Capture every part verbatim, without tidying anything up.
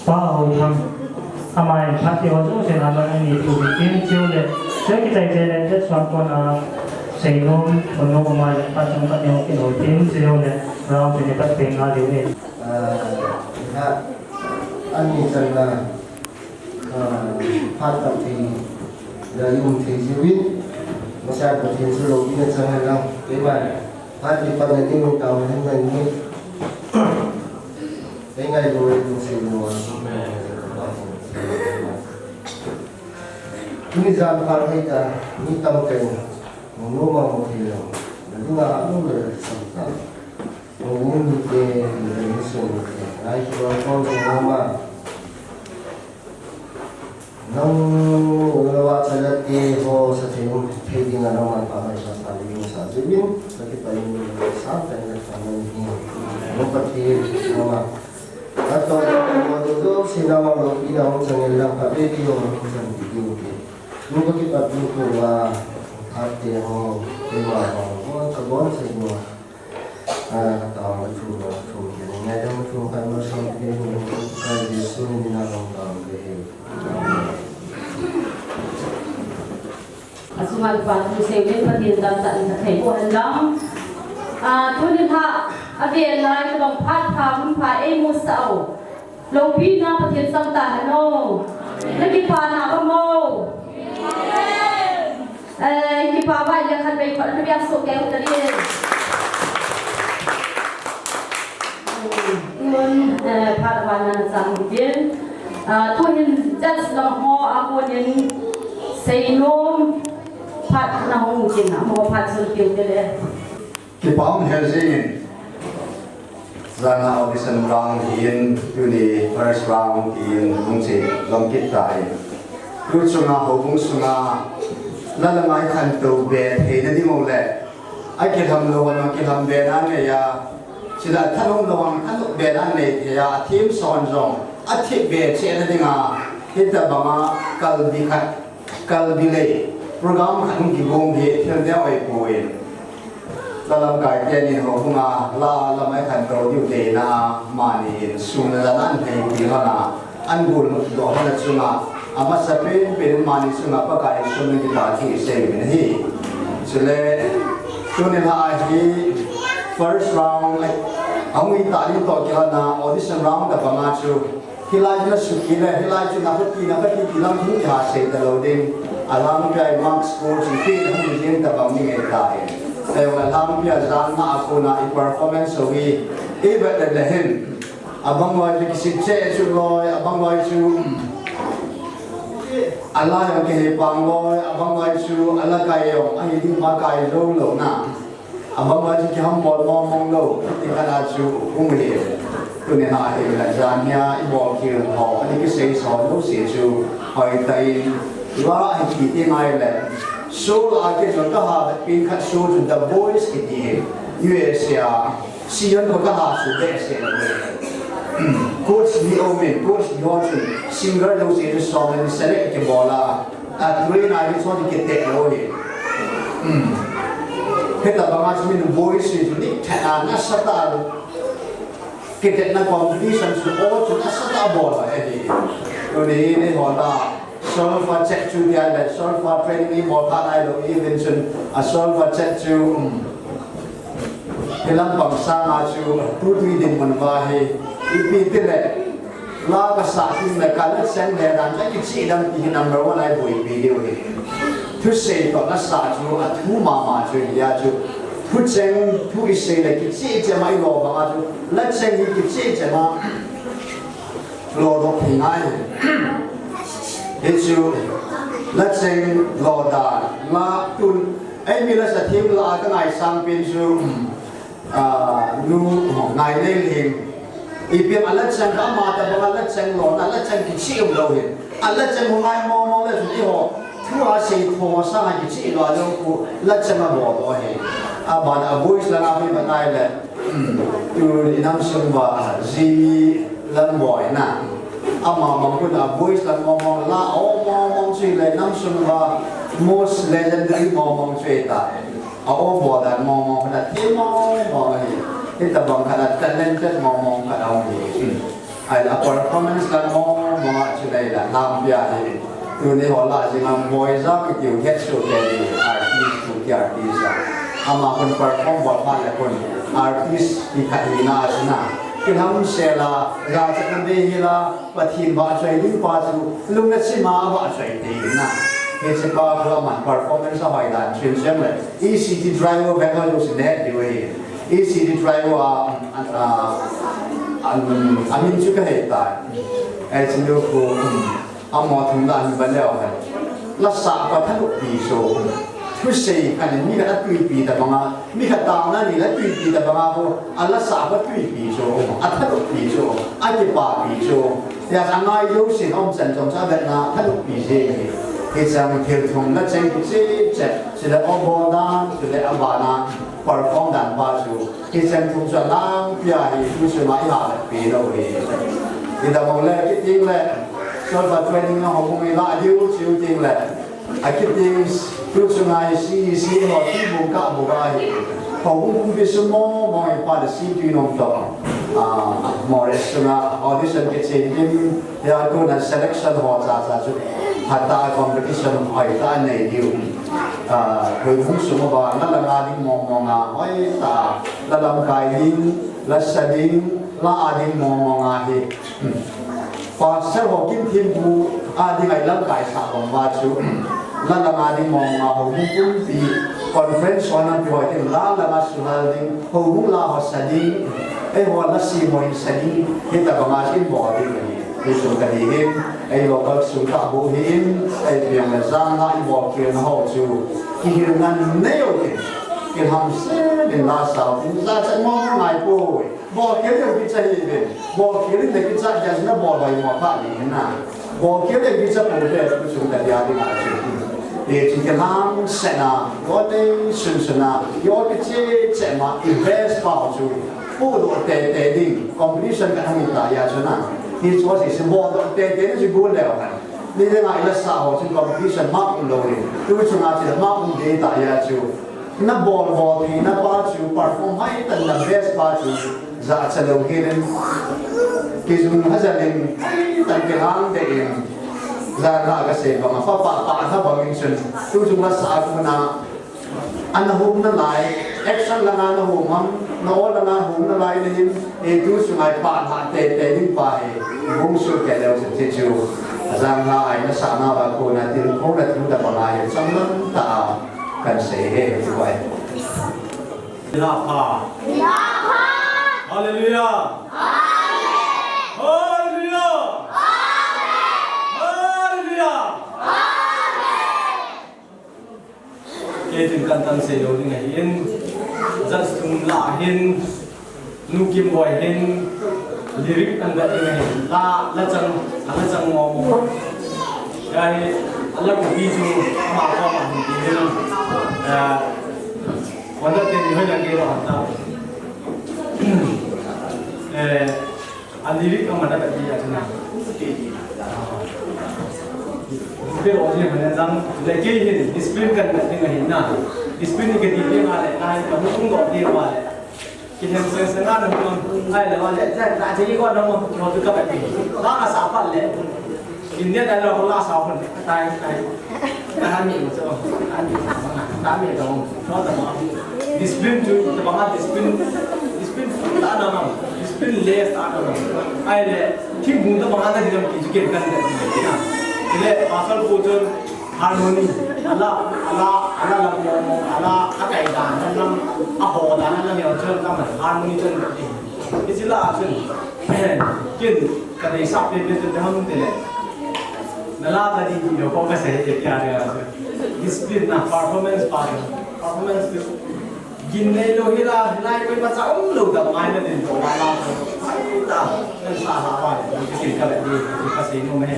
Pa Houthang, amai phat ti ho jouse na ma ni tu tin chiu le, chiu kichai chai le, te suan kon a, Seinom, Monom amai phat chung ka neo ki ho tin chiu le, rau tin pat peng a liu ni. Ah, ha, ani chan na, ah, phat tam thei, la yum thei jiu in, masa ko thei su lo, ina chan na, ke mai, phat ti pat na ni mo ta, hen na ni. Ei ngai lo, ei lo, sei lo. Tuni jan pha hei ta, mi tam kai, mo no ma mo thei lo. Na dinga a lo le sam ta. Mo ni ni te, ni le ni so ni te. Ngai ko ko ni ma. Nang, nang wa cha la te ho sa thei, thei ding a nang man pa mai sa sa li sa ji bin, sa ki pa ni sa ta ni sa ni. Mo pa ti, mo ma. Ato, mo do do, si na ma lo, pi na hong chang el lang, pa pe pi hong chang di di di. Mo ko ki pa pi ko wa, ha te ho, te wa ho, mo ka bon se mo. Ah, ka ta ma thu, ma thu, ke ni ngai da ma thu, ka ma so, ke ni, ka Jesu ni na long ta, ke he. A sunga pa thu sei le Pathen dan ta in ka thei ko han lang. A, tuni lha, a ve lai ka bang phat pha, mun pha, ei mu sa o. Loupina Pathen chang ta hen o. Na kipa na ba mo. Eh, kipa ba ya khat bei khat na bia so ke u ta di. Tun, eh, phat ba na chang tin. Ah, tu hin judge lang ho a ko nin Seinom phat na hong tin a mo phat sun piu te le. Kipa um hel jingin, jan a audition round hi in, tuni first round hi in, hung che jom kit ta in. Tu chunga houbung sunga, la la ngai khantou be theina ding u le, a kilham lou, a kilham be na nei a, chule a thanom lou, a thanom be na nei thei a, a thim son jong, a thip be cheh na dinga, hitabanga kalbi khat, Kalbi lei, program khat hung kigong hi thil deu ahipoi. La lamkai teni houbunga, la lamkai khantou diu tena, mani in sum le la nan thei ti hona, an gul doh hona chunga, amasa pen pen mani chunga Pakai sum le kipa thi sei min ahi. Chule, tuni la ahi, first round, ahung hita ding toh kihona, audition round tabanga chu, Hilai chu na sukhi le, hilai chu na khati, na khati ti lang thu kiha sei ta lou ding. A langpia i marks score chu ti na hung jing tabang ni ngai ta e. Tei la langpia jan na a kona i performance ho hi, i vet le le hin. Abang loi chu kisip che chu loi, abang loi chu, um, a la jong kihe pang loi, abang loi chu a la kai jong, ahi ding ma kai jou lou na. Abang loi chu kiham bol mong mong lou, ti khat a chu um hi. Tuni a hi la jan hia i bol khel ho, ani kisei so lou si chu hoi ta in la hi ti ti ngai le. So la ke chu ka ha pin khat so chu The Voice kiti hi. U S A, Sion ko ka ha su be se le. Coach Lee Omen, Coach Lee ho chu singer lou si chu song ni select ke bola. A, tui na hi chon kite lou hi. Hmm. Hitabanga chu min voice hi chu ni tha na sa ta. Kite na competition chu o chu na sa ta bol hi. Tuni ni ho ta. Solfa check chu dia le, solfa training ni bol kha nai lou, even chun a solfa check chu, um, Hilam pang sanga chu, tu tui ding mun va hi, ipi ti le, la ka sa tin le, ka la cheng le dan, ka kichi dam ti hi number one ai boi pi diu hi. Thusei toh na sa chu, a thu mama chu, hia chu. Thu cheng, thu i sei le, kichi che mai lo ba chu, la cheng hi kichi che ma. Lo doh thei ngai. Hichu, la cheng lo dan, la tun, ei mi la sa thim la ka ngai sang pen chu, ah, nu, ngai leng leng. Ipi a la cheng ka ma tabang a la cheng lo na, la cheng kichi um lou hin. A la cheng ho ngai mo mo le chu ti ho. Thu a sei tho sa ngai kichi lo a lo ku, la cheng a bol lo hin. A ban a voice la na mi ba ngai le. Hmm. Tu i nam sung ba, Jimmy Lamboy na. Ama mangkun a voice la mong mong la, o mong mong chui le nam sung ba, most legendary mong mong chui ta. A o bo dan mong mong khat a thi mong mong hi. Hitabang khat a talented mong mong khat a hung hi. Hmm. Ahile a performance la mo mo a chu nei la lam pia hi. Tuni ho la jing a Boijang kiti u het soh kei diu artist tu ki artist a. Ama kon perform bol phat le kon artist ti khat hi na a chu na. Kilham sel a, jachat na be hi la, Pathen vahchoi ding pa chu, lungna chim a vahchoi te na. Hiche pa chu aman performance a hoi dan, chin chem le. E C T driver bek a lu si ne diu hi. E C T driver a, a, a, a, amin chu ka hei tai. Ei chu lu ku, um, amo thum dan ba leo hai. La sa pa thanop pi chu. Thusei khat in mi khat a tuipi tabang a, mi khat taona ni la tuipi tabang a khu, a la sa pa tuipi chu, a thanop pi chu, a kipapi chu. Tia sa ngai lo sin um chan chom sa vet na thanop pi jeng hi. Hichang thil thum la cheng che che, chule o bo dan, chule a ba na, perform dan pa chu. Hichang thum chu lang pia hi, tu chu ma i ha pi lo hi. I da mo le, ki ting le, solfa training na ho mo i la diu, chiu ting le. A kiti tu chunga C E C ho ti bu ka bu ka hi. Ho bu bu bi su mo mo i pa de si tu nom to. Ah, Morris chunga audition ke che dim ya tu na selection ho cha cha chu. Hata competition hoi ta nei diu. Ah, hoi bu su mo ba na la nga ding mo mo nga hoi ta. La lamkai ding, la sa ding, la a ding mo mo nga hi. Hmm. Pastor ho kin thim bu a ding ai lamkai sa bang ba chu. La la nga ding mo mo nga ho bu kum pi conference ho na pi ho tin la la nga su hal ding ho bu la ho sa ding. Ei ho la si mo in sa ding. Hi ta bang a kin bo ding ni. Hi su ka ding hin. Ei local su ka bu hin. Ei piang la jang la i bo kil na ho chu. Ki hil ngan nei o tin. Ki ham se din la sa tin la cha mo mo ngai po. Bol khel le kicha hi ve. Bol khel le kicha ja na bol bai mo pa ni na. Bol khel le kicha po ve ku chung ta dia di na chu. Ye chi ke lang se na, yo te sun sun na, yo ke che che ma invest pa chu. Pu do te te ding, competition ka hang ta ya chu na. Ni chu si si bol do te te ni chu gu le wa. Ni le ngai la sa ho chu competition ma um lo ni. Tu chu na chi ma um de ta ya chu. Na bol bol ni na pa chu perform hai tan na best pa chu za cha lo hi len. Ki jung ha za len hai tan ki hang de in. Za na ka se ba ma pa pa pa na ba min chun. Tu jung la sa ku na. An hum na lai, action la na hum ham, na o la na hum na lai ni hin. E tu chu ngai pa na te te ding pa he. Bung su ke leo se chu. Za na ai na sa na ba ko na tin ko na tin da ba ngai sam na ta. Kan sei he, hi chu vai. Hallelujah. Hallelujah. Hallelujah. Kei tin kan tan sei lo ding ahin. Judge thum la hin. Nu Kim Boi hin lyric an vet ding ahi. La, la chang, a la chang mo mo. Ya hi, a la copy chu, ama ko ma hin ti hin. Eh, wanda te ni hoila ke ro ta. Eh, a lyric ama na vet ding a chana. Pero ni mana jang, le ke hin, discipline kan vet ding ahi na. Discipline ke ti ding a le, na ka mu tung do ding a le. Ki hem seng seng a na hung, ai le wa le, ja, ja, ja, i ko na mo, mo tu ka ba pi. Ba ka sa pa le. India da la la sa pa. Tai, tai. Ta ha mi mo so. Ta mi mo. Ta mi da mo. No da mo. Discipline tu, ta ba discipline. Discipline ta na mo. Discipline le ta na mo. Ai le, ki mu ta ba na di mo ki ju ke kan da. Le, pasal ko jo Harmony, ala, ala, ala lam mo mo, ala, a kai dan, lam, a ho dan, lam yo chun, lam, harmony chun, iti la chun, kin, ka dei sa pe pe tu ham te le. Na la ta di di ko ka se, e kya re. Discipline na performance pa, performance tu. Gin nei lo hi la, lai koi pa cha um lo da mai na din ko la la. Ai ta, kan sa ha pa, kin ka le di, ka se no me.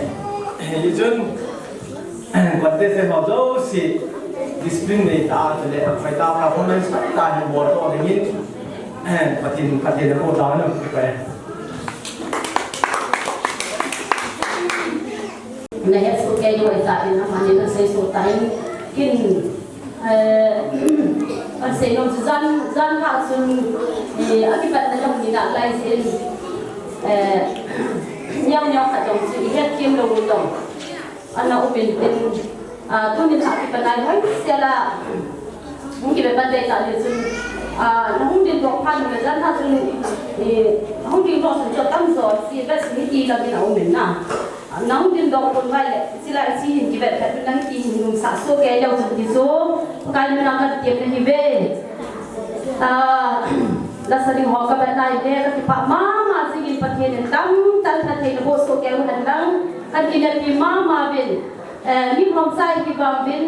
Ye chun, Contestant ho jouse discipline nei ta, chule, pai ta, performance pai ta, hin bol to ding hin. Pathen, Pathen ko ta na, pai. Na het soh kei lou ta in, amani na sei soh ta in. Kin, eh, kan sei nom chu jan, jan kha chun, eh, a kipat na jong ni na lai sin. Eh, Niam niam khat jong chu i het kim lo u jong ana um in tin, ah, tunin ha kipan a hoi sela hung kibe pan dei ta ni chun, ah, na hung din dok phan le jan ha chun, i, hung din dok chun chu tam jo si be si ti la min a um in na. Na hung din dok pon vai le, sila si hin kibe phat nang ti hin nung sa so ke yau chun ti so, kai mina kan tiam na hi ve. Ah, la sa ding ho ka ba nai le, ka kipah mama jingin Pathen in tam tah tha thei na bo so ke u hen lang, kan kinepi mama vin. Eh, mi hom chai kibang vin,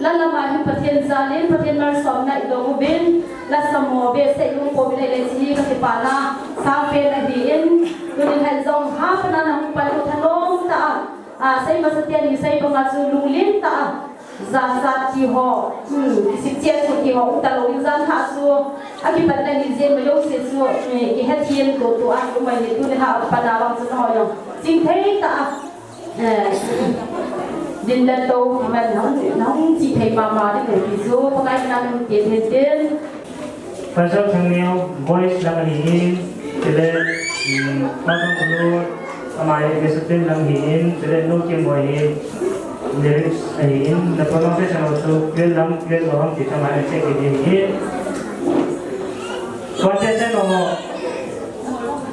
la lama hi Pathen jalin, Pathen malsomna i dong uvin, la sa mo be sei lung po vin le chi ka kipana, sa pe na hi in, tunin hai jong ha pana na hung pan u thanom ta, ah, sei masa tian hi sei banga chu lunglen ta, ja sa ti ho, hmm, kisip chia chu ti ho, u ta lo in jan ha chu, a kipat na hi jen ma yo se chu, eh, ki het hien to to a, u mai ni tunin ha pana bang chu na ho yo. Ching thei ta, eh, din le to, man nang, nang chi thei mama ding le ti chu, Pakai na nang ti thei tin. Pastor Thangniu, voice lang ahi in, chule, um, Pastor Kulu, amai discipline lang ahi in, chule Nu Kimboi hi, lyrics ahi in, the pronunciation also, clear lang, clear lo ham, ti sa mai check ahi in. Contestant ho,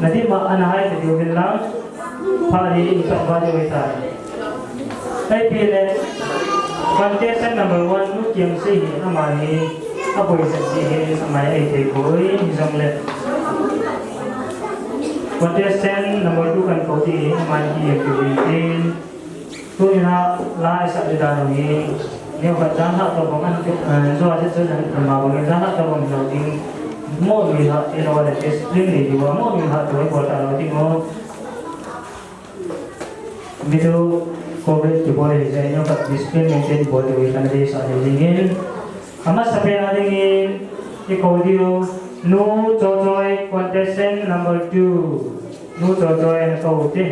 na di ma ana hai, na di uvin lang. Pha di in ka ba di wai ta. Ai pi le. Contestant number one, Nu Kingsei hi, ama hi, a boi sa si hi, ama hi ai thei boi, hi jong le. Contestant number two kan ko di hi, ama hi em pi le tin. Tunia la sa di dan hi, neo ka jan ha to bang an tu, eh, jo a se se jan ma bang jan ha to bang jo ding. Mo mi ha, ino le discipline ni di wa, mo mi ha to bol ta lo ding mo. Video coverage kibol le jai nyo ka discipline maintain bol le kan dei sa le ding in. Ama sa pe na ding in i ko video Nu Chochoi contestant number two. Nu Chochoi na ko te.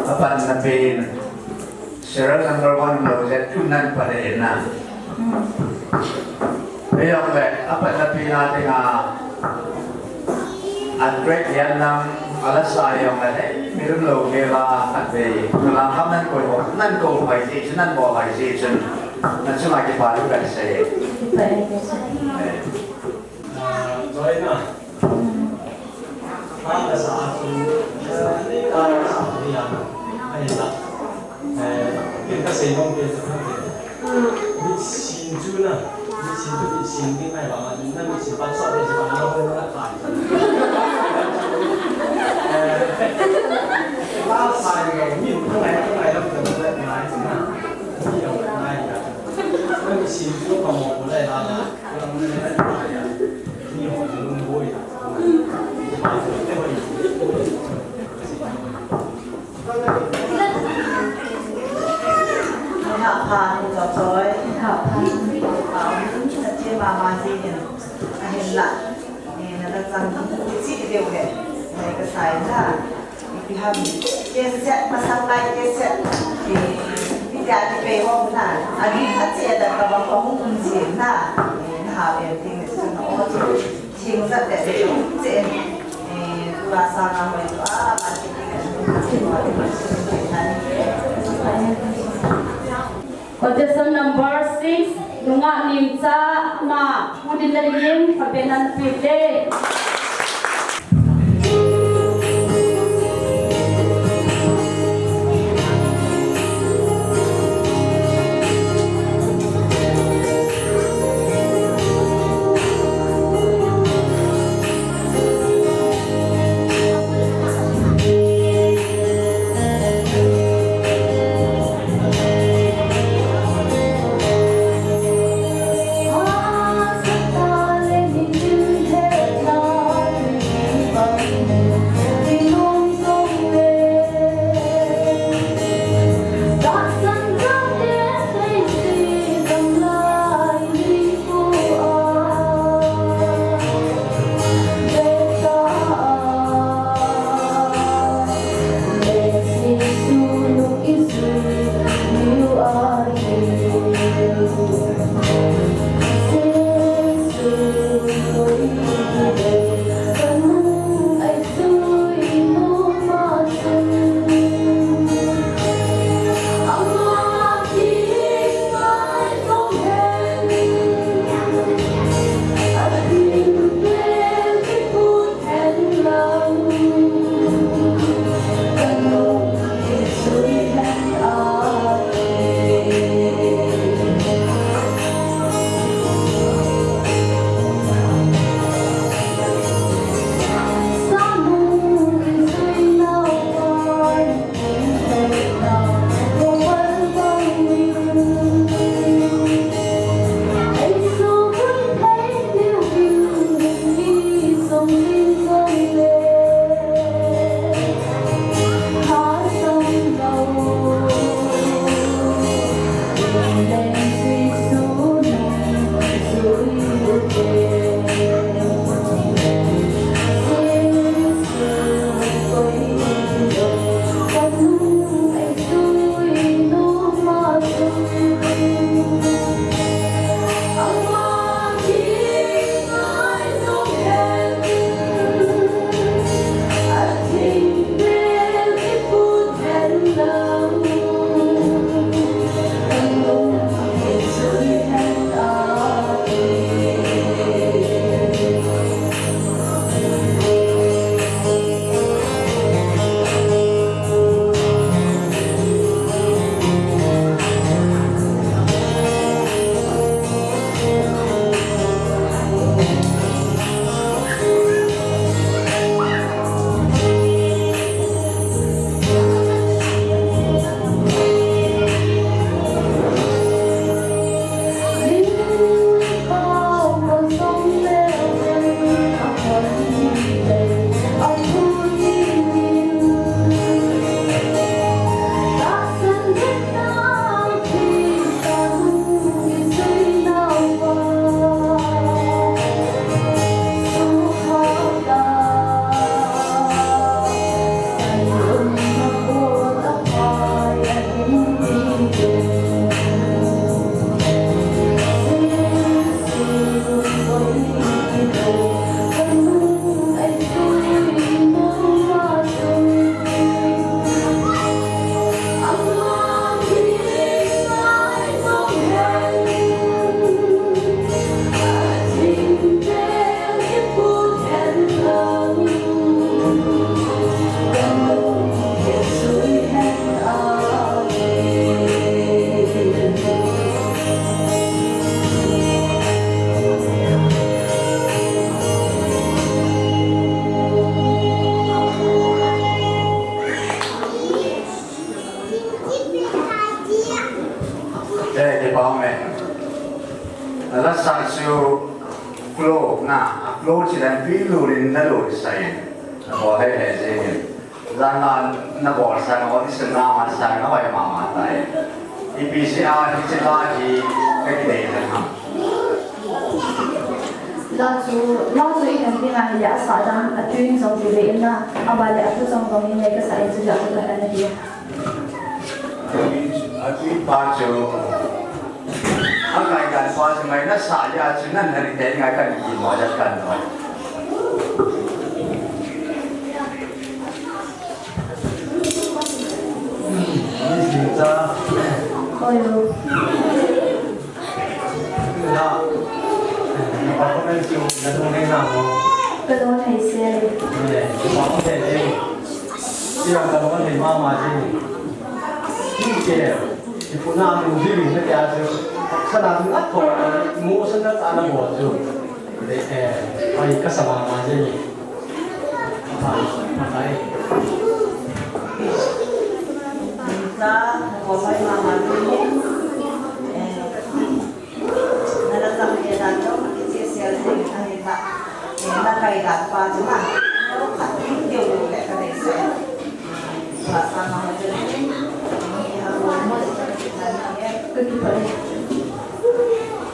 Apat na pen serial number one lo jeh chun nan pat e na. Hijong le apat na pen a dinga a great yan nang ala sa jong le hei, mi lum lo ke la at ve. Lang ham nan koi ho, nan ko hai ji chun, nan ko hai ji chun. Nan chunga kipa lu kan sei. Kipa lu kan sei. Eh. Ah, Joy na. Pang ka sa a chu, eh, pang ka sa a chu ya. Ai la. Eh, ken ka sei nom pen sa ka. Mit sin chu na. Mit sin chu mit sin ding ai ba ma. Na mit sin pa sa de sa na ho na ka. Eh, pa sa ni min thang ai thang ai la ka na. Ni ya na ya. Na mit sin chu pa mo ko la la. Ni hapha, ni Chawchoi. Ni hapha. Pau, na che mama jingin. Ahinla. Ni na na chang chi deu le. Ni ka sai na. Ipi ham. Cassette, masang lai cassette. Ni, ni ja ni pe hom na. Ani a che da ka ba ko hum jing na. Ni na ha be ting ni sun o. Thing zat le le um che. Eh, tua sanga hoi tua, ba che ke kan ni ka che tua ni ma che che na ni. Contestant number six, Nungah Ningcha, ama, Pu Dinlalim, Phapen Hanpite. Lo chidan pi lurin na lo sai. Ho hai hai je hin. Langa na bol sang, audition na ma sang, na hoi mama tai. Ipi jeh a hiche la hi ka kidei le ham. La chu, la chu i kan pi ngai le asa dan, a tune jong ti ve in na, a ba le a thu jong jong in ngai ka sa in chu la chu ka na ti. A tui pa chu, a ngai kan pa chu ngai na sa ya chu nan hari te ngai kan ki mo ya kan mo. Ni sing cha. Oi lo. Na, na performance chu na dong nei na mo. Ka dong nei se. Ne, na performance chu. Chu na dong nei mama chu. Ki ke. Ki pu na mu di ni na kya chu. Sa na na ko. Mu sa na ta na bo chu. De, eh, ai ka sa mama chu. Ai, ai. Sa, ko mai mama chu. Eh. Nana jam le dan jong kicheh sel ding ahi ta. Eh, na kai dan pa chu na. Khat ding deu le ka dei se. Sa sa na ho je.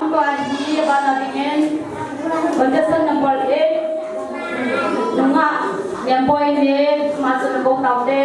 Number hi ba na ding in. Contestant number eight. Nunga, Niamboi ni, ma chu na ko tau te.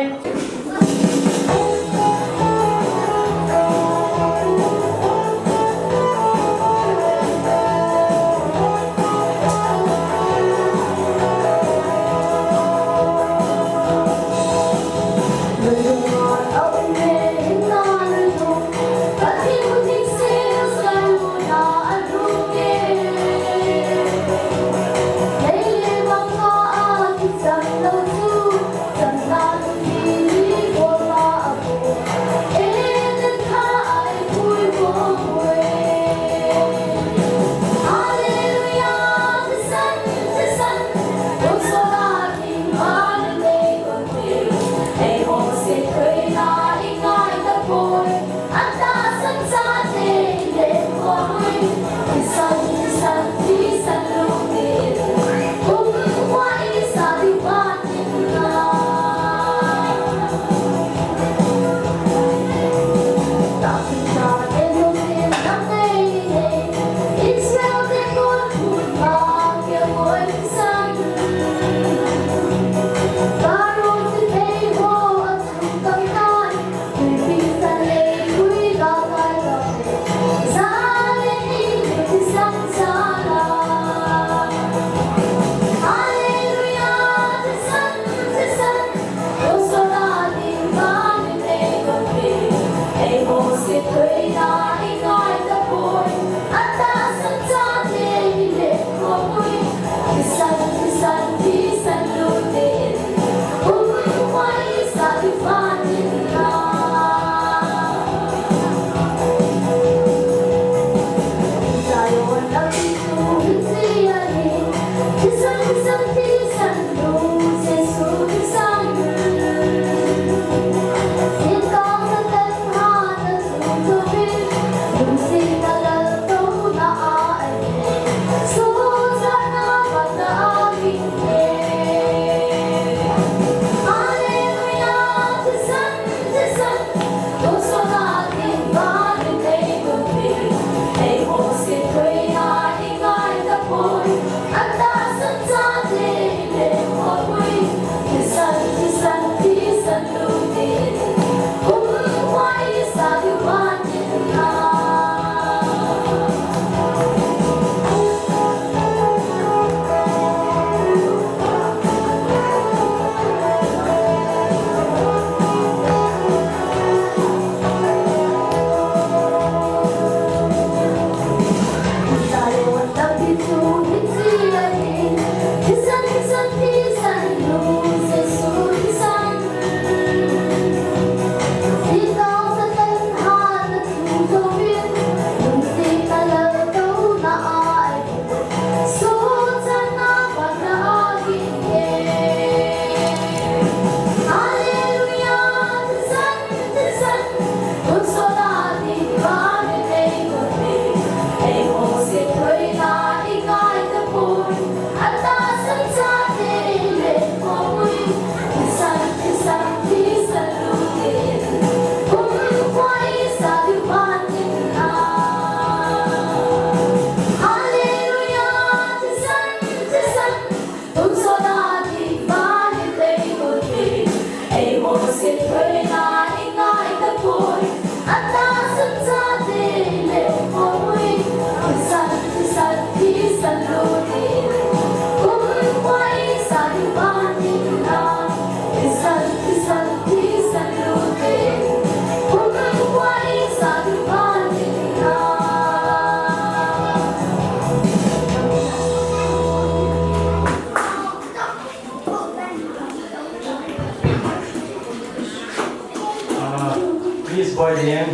Koi ding.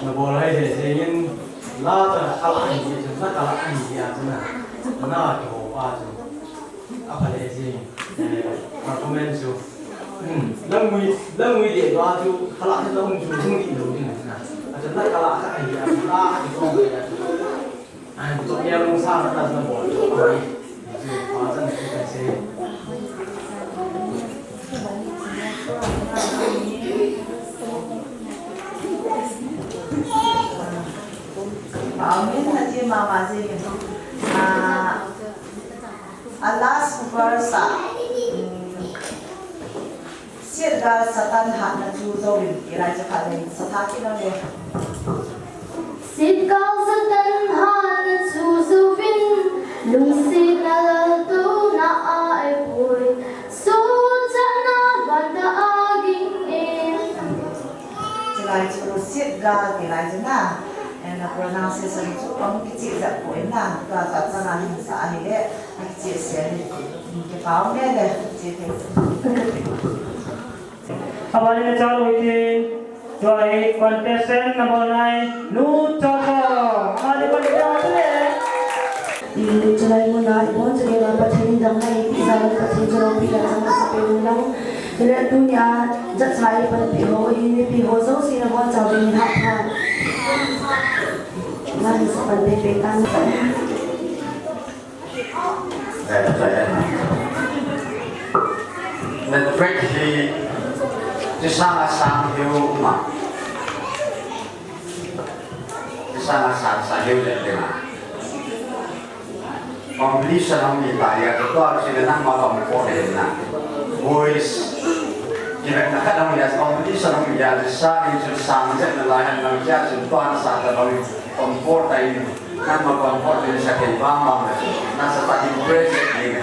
Nabol hoi hoi jeng in, la ta kala ahi, na kala ahi, a chu na, na kiho pa chu. Apha le jeng, eh, performance chu. Hmm, langui, langui le ba chu, kala na um chu, hung di lou ding na. A chu na kala ka ahi, a chu la kiho pa chu. Amen. Ati mama jeng in. Ah, a last verse a, mm, Siatgal Satan hatna chu jouvin, ti lai chu khat le, sa tha kit nau le. Siatgal Satan hatna chu jouvin, lungsetna laltouna a eipui, suhchatna vantah a ging in. Chulai chu siatgal ti lai chu na, eh, na pronunciation chu hung kicheh jep poi na, tua chu achang a hin sa ahile, akicheh se le, kipa um e le, che thei. Abanin achalu hitin, tua hi contestant number nine, Nu Chocho. Amani contestant le. Chulai muna ibonchauva Pathen in damna eipeh jal in Pathen chu loupina chang masa peh in lang. Chule tunia judge ho hi panpi ho, hin mipi ho jouse nabonchauvin hapha. Nang sa panpi peh tan. Na track hi, chu sang a sang hiu ma. Chu sang a sang sang hiu le te ma. Competition hung hi ta ya, tua chu le nangma bang ko le na. Voice. Kivet na khat hung ya, competition hung ya, chu sang in chu sang jet na lai han nang ya, chu tua na sa ta bang comport ta in. Nangma comfort in sa kei bang bang le. Na sa ta impress ding.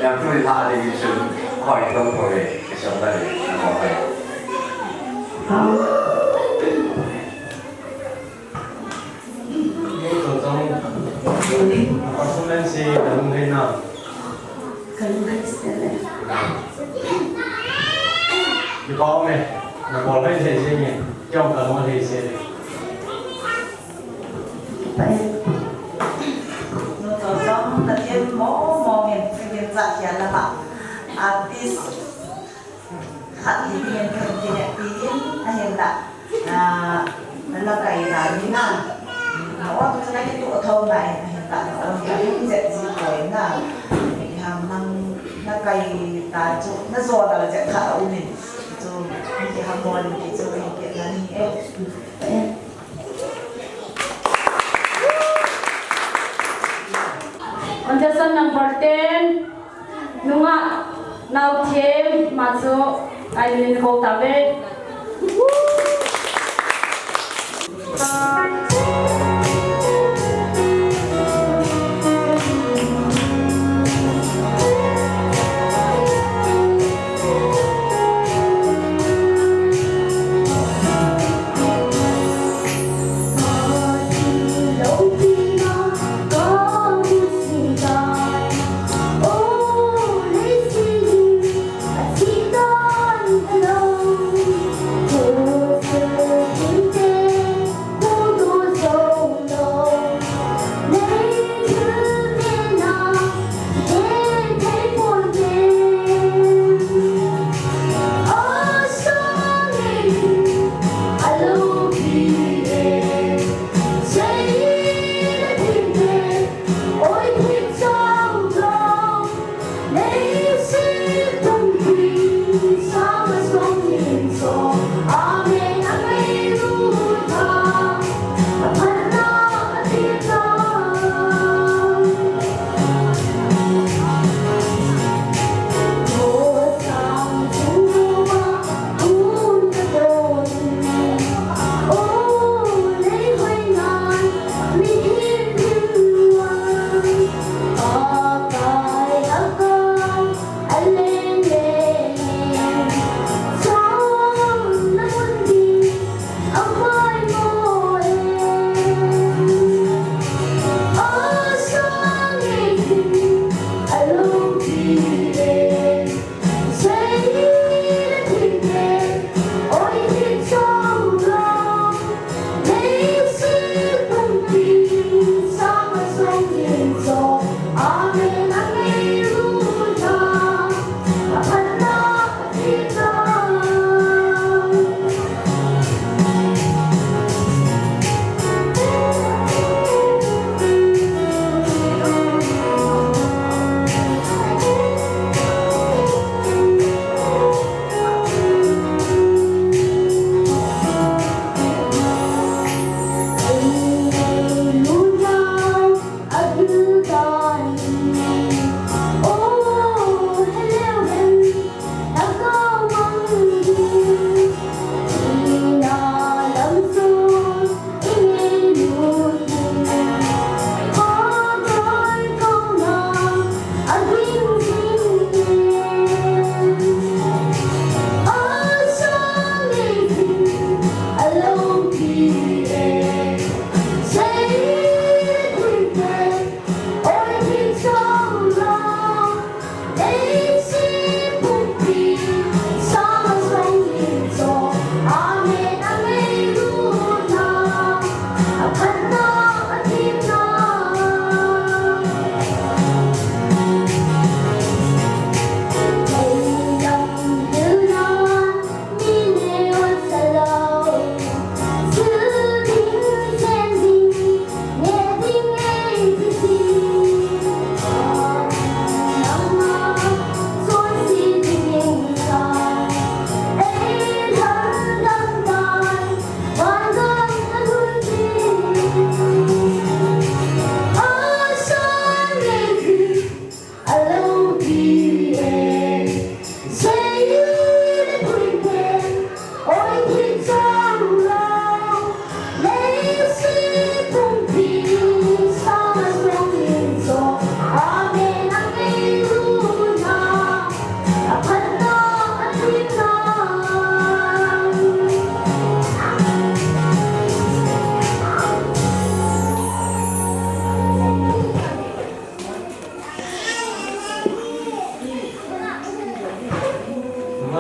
Yang tu in ha ding in sun. Koi tong ko le. Sa ta le. Ko le. Ni to tong. Performance si dang hai na. Kan hai stele. Di ko me. Na ko le se se ni. Jong ka mo le se. Nu Chocho, na themmo mo ngen, themmo cha hian lama. Artist khat hi ngen themmo ti ne ti in, ahinla. Ah, na la kai la ni na. Na on chu na kituh tho nai, ahinla na on hi a hung jet ji poi na. Ham nang na kai ta chu, na jo la jet khat a um in. Chu, ni ki ham mo ni ki chu, ni ki na ni e. Contestant number ten, Nungah Naothem, ama chu, ai min ko ta ve.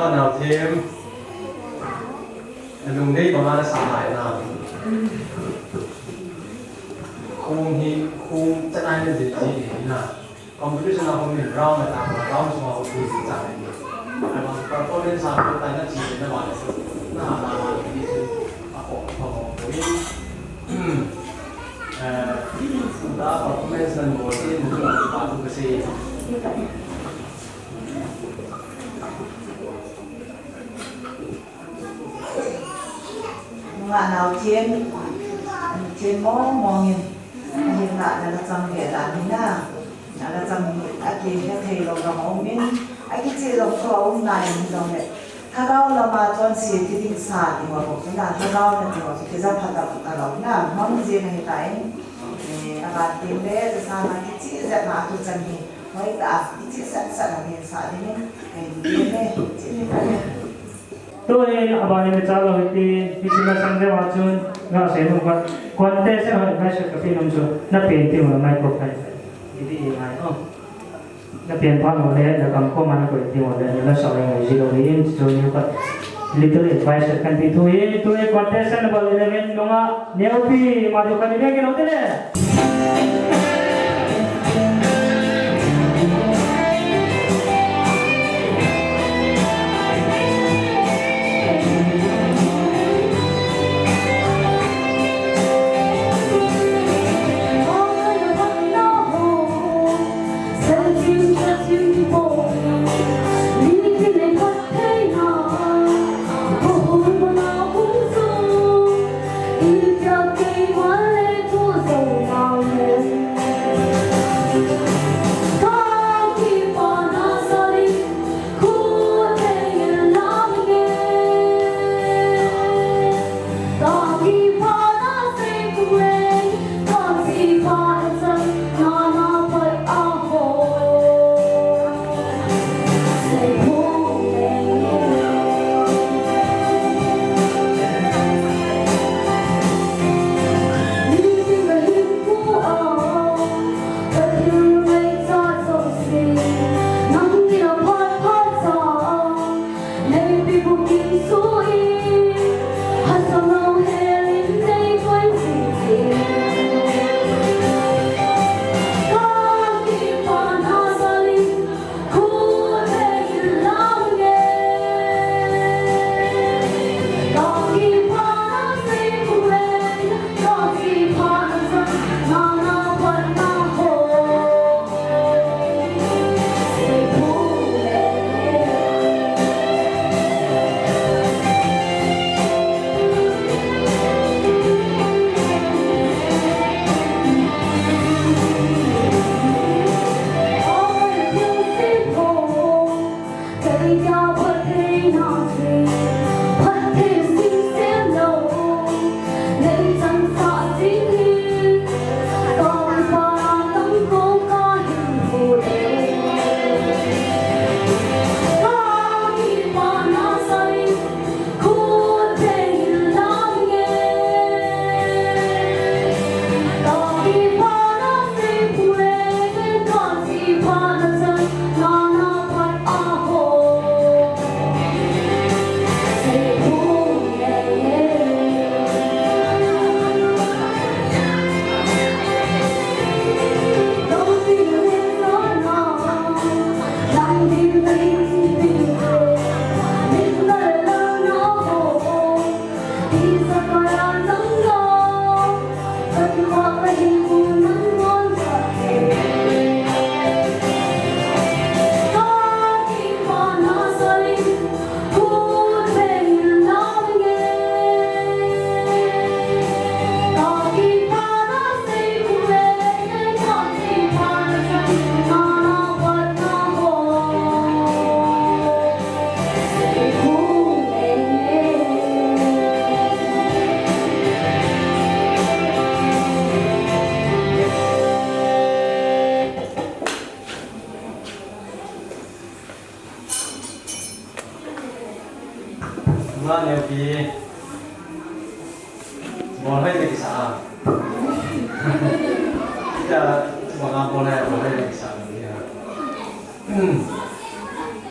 Naothem, nalungdei banga nasah lai na. Khung hi, khung chanai nadei ji hi na. Competition a hung in round na ta, round sunga hung in chang in. Performance a hung tai na chi na ma na. Na na ma ni chu. Ako, ako, ako. Eh, da performance nan bo si, na pa tu kasi. Nungah naochen, naochen mong mong in, ahinla nala chang ve dan hi na, nala chang hi, akihe thei lou jong aum in, akicheh jong chu aum nai in hijongle, lhagao lama chonse ti ding sa ti ho bou chu na, lhagao na ti ho chu kija phatah talou na, mang jing ahitan, eh, aban teng le, sa na kicheh jep na tu chan hi, hoitah a, kicheh sat sat na hin sa ding in, eh, ti ne, ti ne. Tuhin, abanin icha lou hiti, hiche masang jeh a chun, nga sei nom khat. Contestant ho advice kape nom chu, na pen teng ule microphone. Hiti ngai o. Na pen phat ule, na kam koma na koi teng ule, na la sa ngai ji lou hin, chu ni khat. Little advice kahin pe thu hin, tuhin contestant number eleven, Nungah Neopi, ma deu kani bek in hote le. Nungah Neopi. Bol hoi te kisa a. Ita, banga bol hoi, bol hoi te kisa a.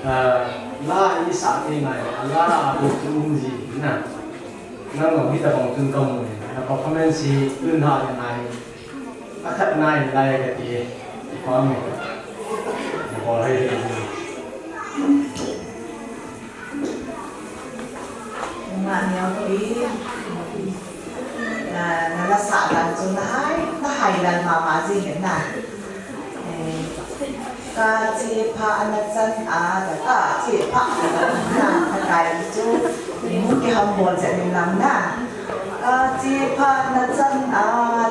Ah, La i sa te ngai, la a bu tu um ji na. Nang lo hi ta bang tun ka mu. Na performance hi tun ha le nai. A khat nai lai ka ti. Ti pa mi. Na bol hai le. Nga ni au ki. Na, na la sa dan chu na hai, na hai dan mama ji hin na. Eh, ka che pha na chan a, da ka che pha na chan a, ka kai chu, ni mu ki ham bol che ni lam na. Ka che pha na chan a,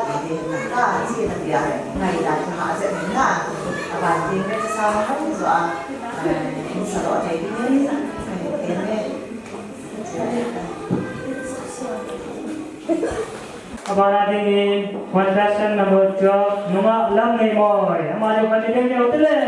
ti ni na ka che na dia, ngai da ka ha che ni na. A ban ding ka sa ma hong zo a, eh, in sa lo thei ni, eh, ni. Abana dingin, contestant number twelve, Nungah Lamngeimoi. Ama jong kani ding neo tile.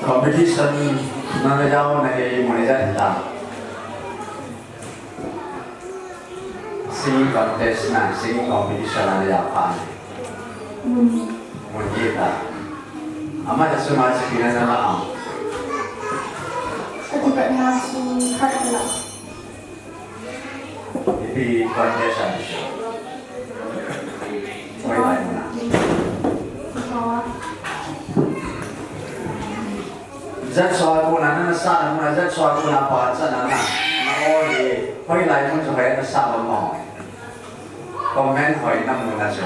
Competition nana jaona hi mun ijat ham? Singing contest na, singing competition nana jao phat. Mun ijat ham? Ama ja sung a chu ipi nana la ham? Ati pat na sung khat la. Ipi contest a chu. Hoilai mun a. Jat sua kona nana sa na mun a, jat sua kona pachat na na. Na o hi, hoilai mun chu hoi nasa bang mo. Comment hoi na mun a chu.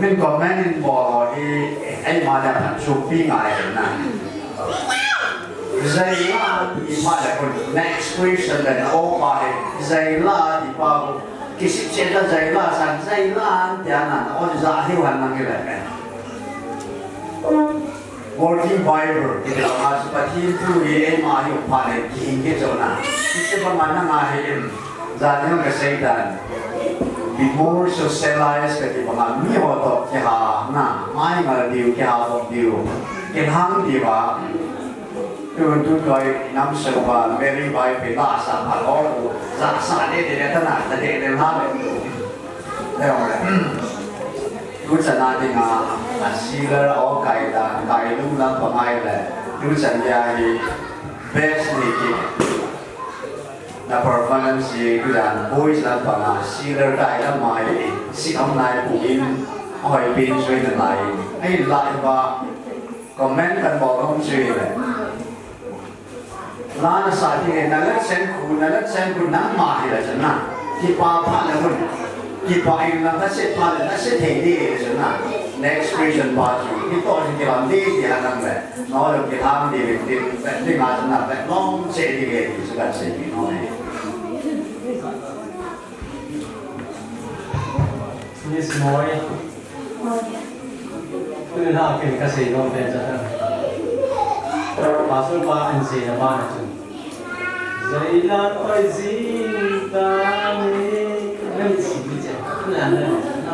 Min comment in bol hi, eima le phatchupi ngai na. Jaila ti phat le kun, next question le na o pa hi, jaila ti pa, kisipchet la jaila san, jaila tia na, o ja hiu han nang le. Working Bible, kiti banga chu Pathen thu hi eima hi phat le kihing kit jo na. Hiche banga nanga hi in, jan jong kasei tan. Be more socialized kati banga mi ho toh kiha na, mai ngal diu, kiha bom diu, kilhang diu va. Tun tu toi nam sung va, Mary Bible la sa pha lo, ja sa de de ta na, ta de de ha le. Tuchan a dinga, a sealer a o kai dan, kai lung lam pa ngai le, tuchan dia hi best ni ki. Na performance hi tuchan boys lam pa nga, sealer kai lam mai, si am nai pu in, hoi pin sui na nai. Ai lai ba, comment kan bol hom sui le. La nasa ti nge, na la chen khu, na la chen khu nangma hi la chun na. Kipa phat le mun. Kipa in la nase phat le nase thei di le chun na. Next question pa chu. Ni to ni kilam di di ha nang le. No lo kilam di le di. Di ma chun na. Long che di le di chu ka che di no ne. Miss Moi. Tuna ken kasei nom pen cha ta. Pastor pa ahin seina bana chun. Jaila oi jing tani. Nang si ni che. Na na na.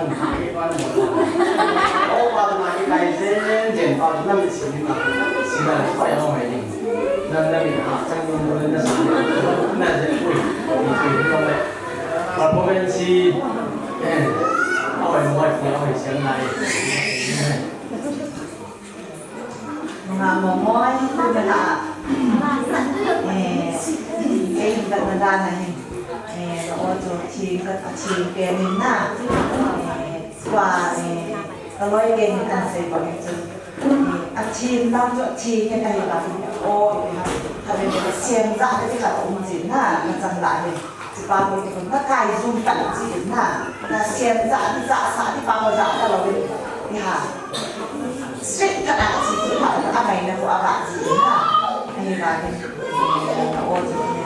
O pa na ki kai jen jen pa na si ni ma. Si na pa ya mai ni. Na na ni ha chang ni na sa. Na je ui. Ni ki no le. Performance, eh, awe mo ai pia awe sian lai. Nga mo mo ai tu na. Eh, eh, ba na da na ni. Eh, o tu ti ka ti ke ni na. Eh, kwa, eh, ka loi ke ni kan sei ba ni tu. A thi lam chu thi ke ahi ba. O, ha, ha, siam za te khat um chin na, na chang la ni. Chi pa ko te ko na kai zum ta chi na. Na siam za ti za sa ti pa ko za ta lo ni. Ni ha. Sweet ta na chi ti ha, a mai na ko a ba chi na. Ahi ba ni. O, chi ni.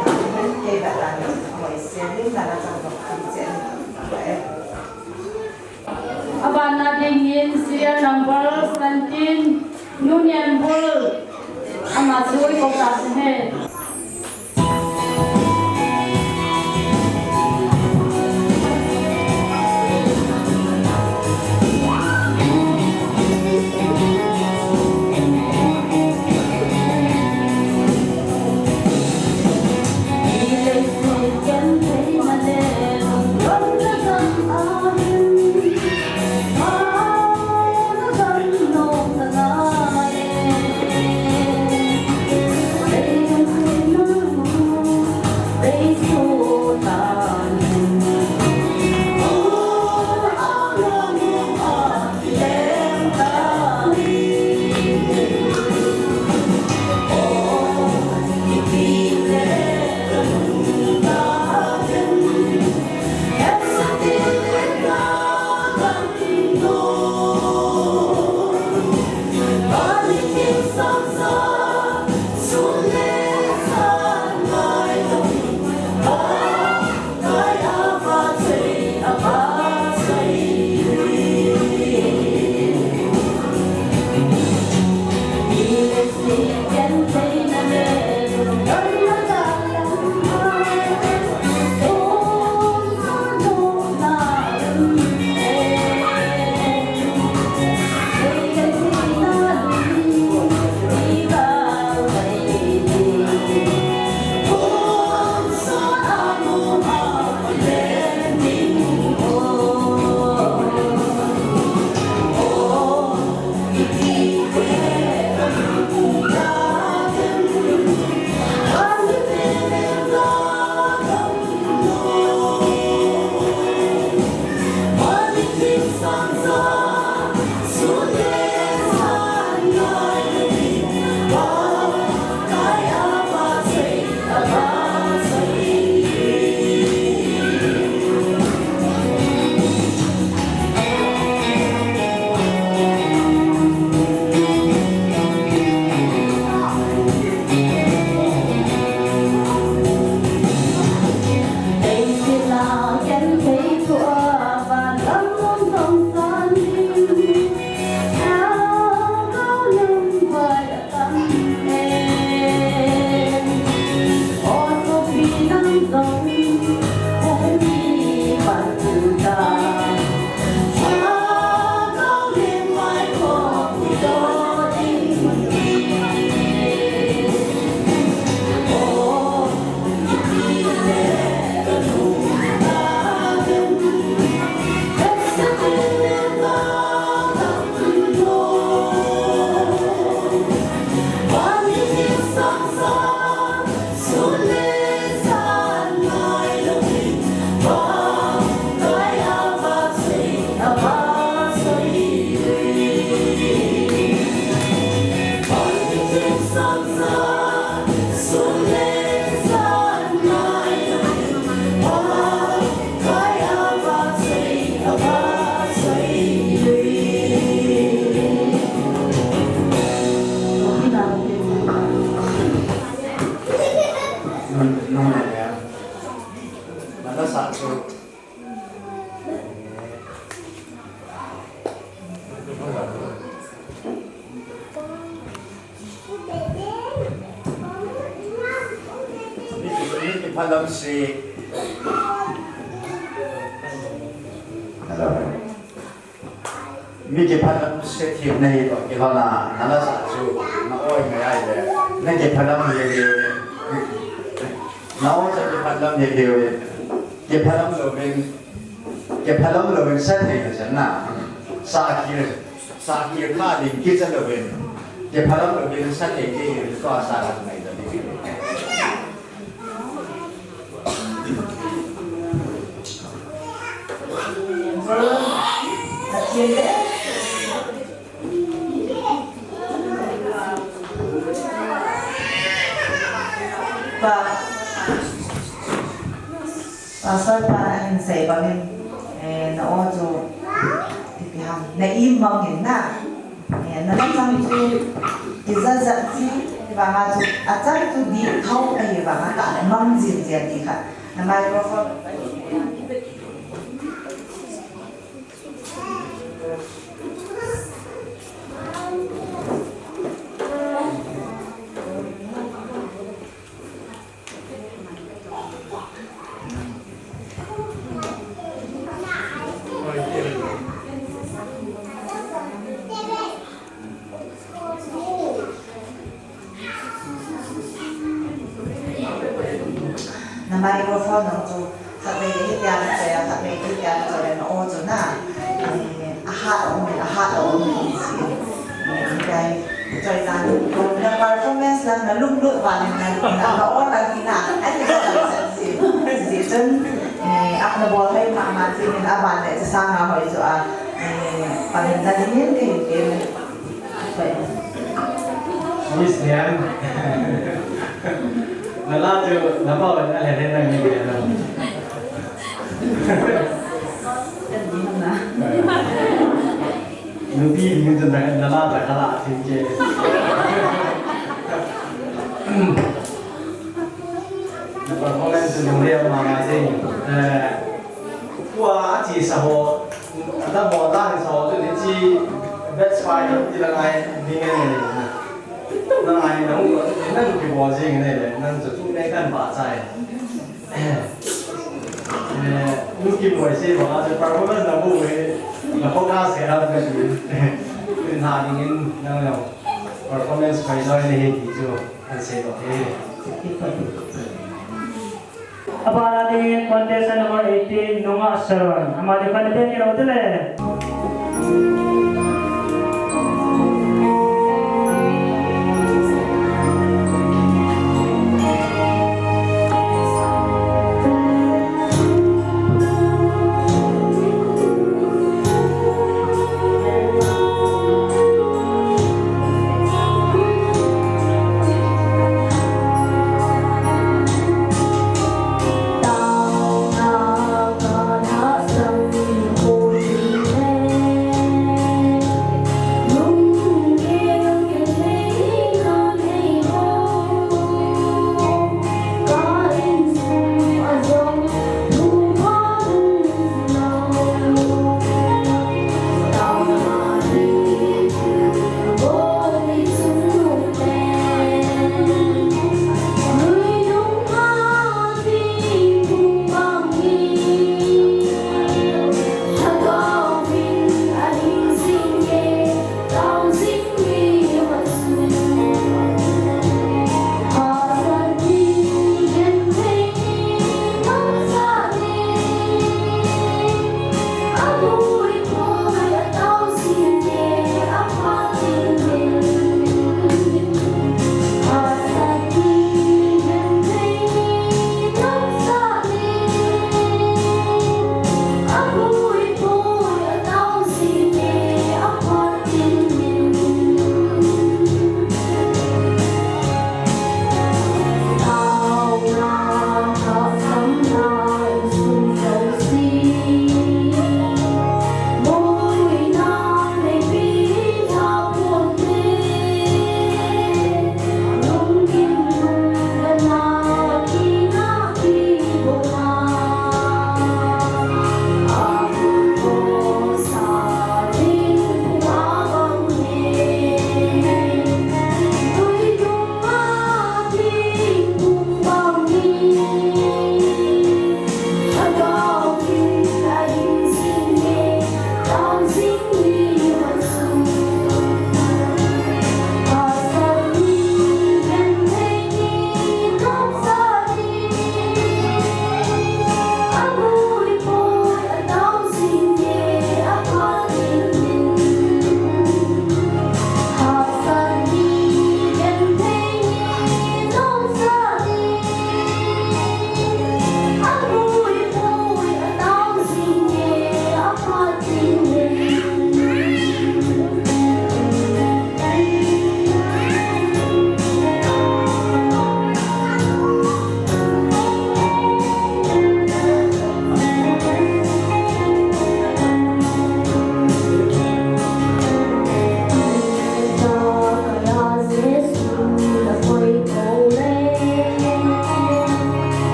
Ke ba ta ni. O, siam ni na na chang lo chi ni. Abana dingin serial number seventeen, Union Bull, ama chu i kong ta se he. Phalam se. Hello. Mi kiphalam se thim nahi toh kilhona, nala sa chu, na oi ngai ai le, na kiphalam hi hi. Na oi sa kiphalam hi hi. Kiphalam louvin, kiphalam louvin sa thei na chan na. Sa ki, sa ki ma ding kicha louvin. Kiphalam louvin sa thei ki, ko sa la ngai da ni. Pa, Pastor pa ahin sei bangin, eh, na o chu, ipi ham, na imang in na. Eh, na lachang chu, kijat jat ji, vanga chu, achang chu di thau ahi vanga ka mang jin jia di kha. Na microphone. Na microphone nang chu, khatvei le hitia na choi a, khatvei le hitia na choi a, na o chu na. Eh, ahat a um in, ahat a um in, si. Eh, hitia hi, choi tan. Na performance lang na lunglut val in na, na, na o lang hi na. Ai, na o lang si. Si chun, eh, ap na bol hoi mama si, min aban le, sa nga hoi chu a. Eh, pahin na dingin, kahin, kahin. Miss Niang. Nala chu, napa wan ale he nang ni le nang. Nupi ding chu nang, nala ta khala thim che. Na performance chu nung le mama che. Eh, Tua a chi sa ho, a da ho, da hin sa ho, chu ni chi, best five, ti la ngai, ding ngai ni na. Na ngai na hu, chu ni nang ki bo jing ne le, nang chu tu ne kan ba chai. Eh, nu ki mo se ba, chu performance na bu he, na focus he ra ka ni. Ni na ding in, nang lo. Performance pai join ne he ti chu, an se lo he. Abana dingin contestant number eighteen, Nunga Sharon. Ama ding khan bek kilo tile.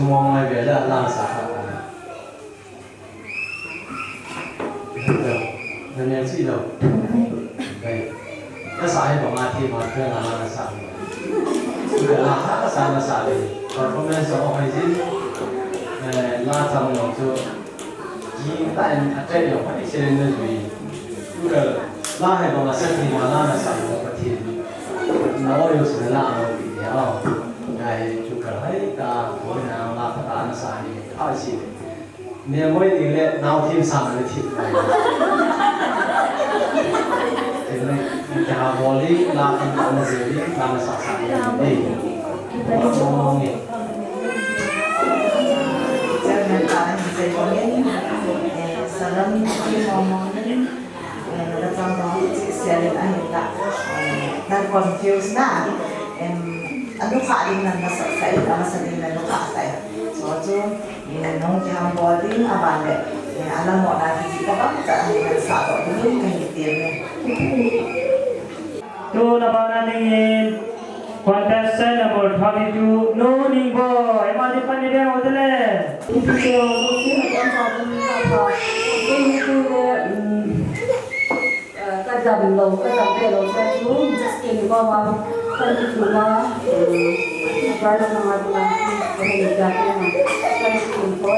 Mong mai ve la la sa ka. Na ne chi lo. Ve. Ka sa hi ba ma thi ma ka la la sa. Ka la ha ka sa na sa le. Performance of hygiene. Eh, la sa mo chu. Jing ta in a trai lo, hoi se na jui. Chuka la hai ba ma sa ti ma la na sa lo Pathen. Na o yo se la lo ti ya. Ngai chuka hai ta ko na la ta na sa ni. A si. Ne moi ni le nau thim sa na thim. Te ne ta boli la ta na se ni la na sa sa ni. Ni. Mo ni. Chairman pa hin sei bangin, eh, salam ki mong mong in, eh, na chang dong chi sharing ahi ta, eh, na confuse na, em, anu kha ding na na sa sa in, ama sa ding na nu kha sa in. So chu, eh, nong ki ham bol ding, aban le, eh, ala mo na ki ka bang cha ahi na sa to ding ka hi ti ne. Tuna bana dingin, contestant number thirty-two, Nu Ningbo, M R D fund ni beng hotel e. Ka dam lo, ka dam ve lo, sa chu, just ke ni ba ma, ka ni chu ma, eh, prize na ma tu na, ka ni ja ke na, prize kun ko.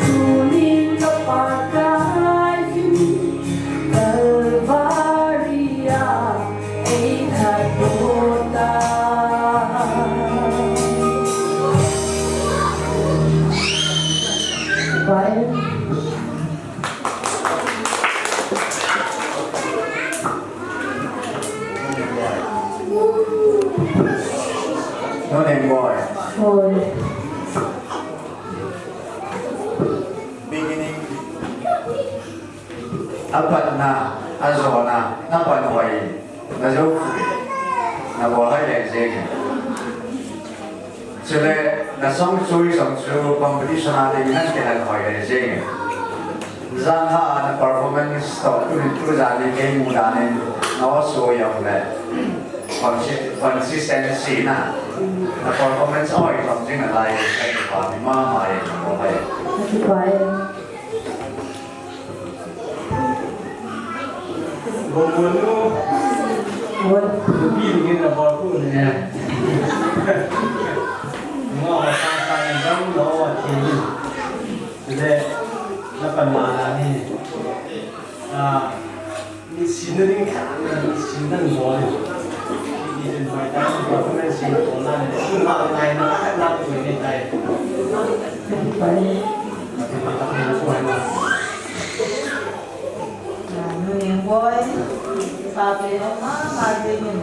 Tunin ka Pakai hi Kalvari a ei that ta. Pai. Nuneng boy. Boy. Beginning. Apatna, ajona, napan hoi, najoupi, nabol hoi leng jeng. Chule, nasong chu, isong chu, competition a ding, nakihan hoi leng jeng. Jan a, na performance toh, tunin tujan in, kei mudan in, na oso jong le. Consi-, consistency na. Na performance hoi, song jing nalai, kakipa, mama, eh, nabol hoi. Kakipa, eh. Gomonu. Gomonu. Nupi nungin nabol ku ne. Ngo, sa, sa, ni dam lo, a, ti. Today, napan mana ni. Ah, ni sin na ding khat, ni sin na bol. Ni din pai ta, performance sin bol na ni. Kun ma nai na, khat na, kun ni tai. Pai. Pai ta, pai na, pai na. Ah, nuneng boy, papi ho mama jeng in,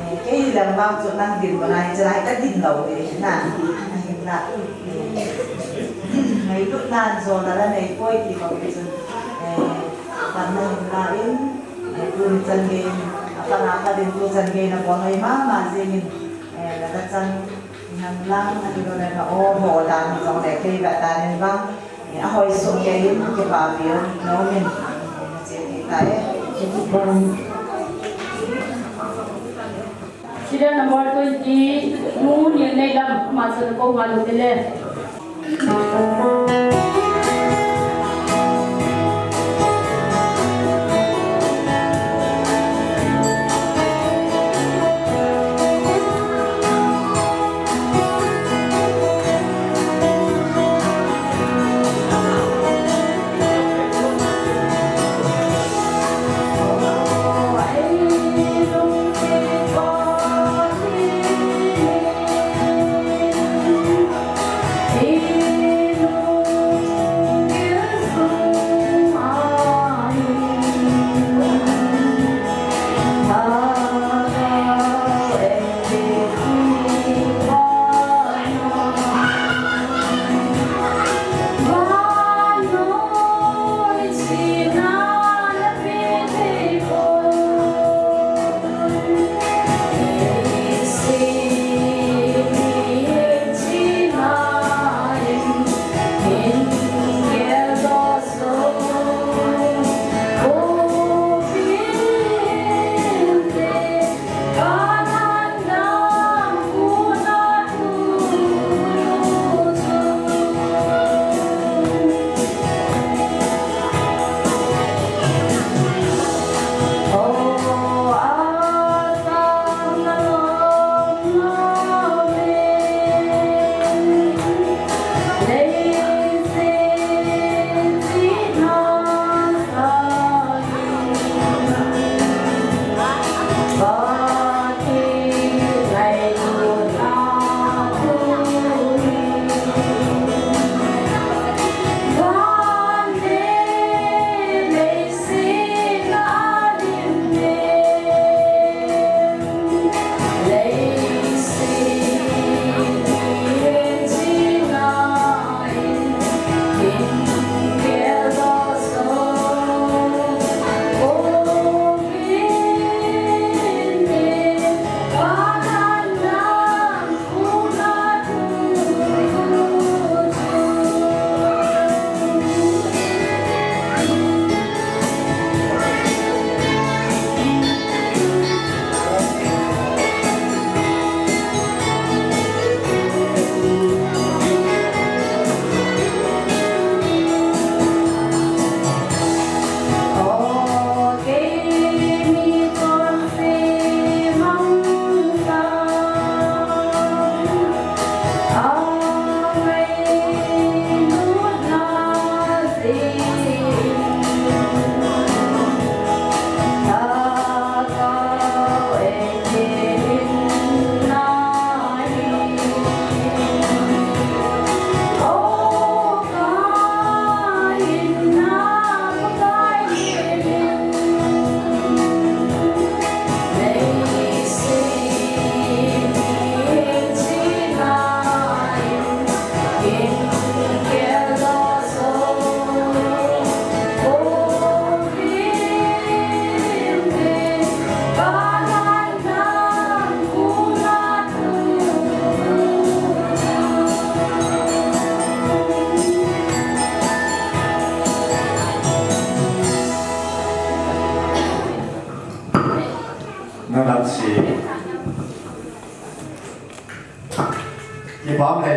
eh, kei lang bang chu nang din bol nai, chulai ka din lou e, na, ahinla, eh, ngailut nan jona la nei poi ti bang chu, eh, pan na hin la in, eh, tuni chan gei in, apan a ka din tu chan gei in nabol hoi mama jeng in, eh, la ka chan, nang lang, atilou le ka o, ho dan jong le kei va dan in bang, Ahoi soh kei in, kipapi um, nom in, che kei tai. Serial number twenty, Nu Nilneilam, ama chun ko ngal u tile.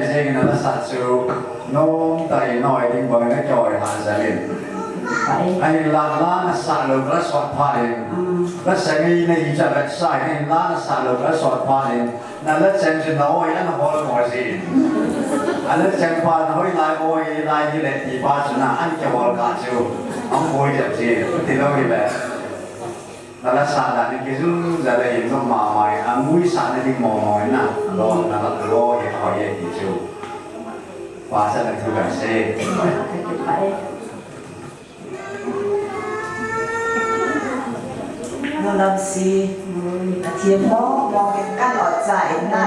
Jeng in a la sat chu, nom tah in na oi ding bang in na kihoi ha jal in. Ahinla la na sat lou ka la sot phat in, la sa ngei na hi cha vet sa in, ahinla na sat lou ka la sot phat in, na la cheng chu na oi ana hol mo jin. A la cheng pa na hoilai oi lai hi le ti pa chu na an kihol ka chu, an boi jep jin, ti lou hi le. Na la sat dan in kijun jal a hin nom mama in, a ngui sat na ding mo mo in na, lo na la lo hi ho ye ti chu. Pa sa na thu ka se. Nulam si, a thiam mo mo kan ot cha in na.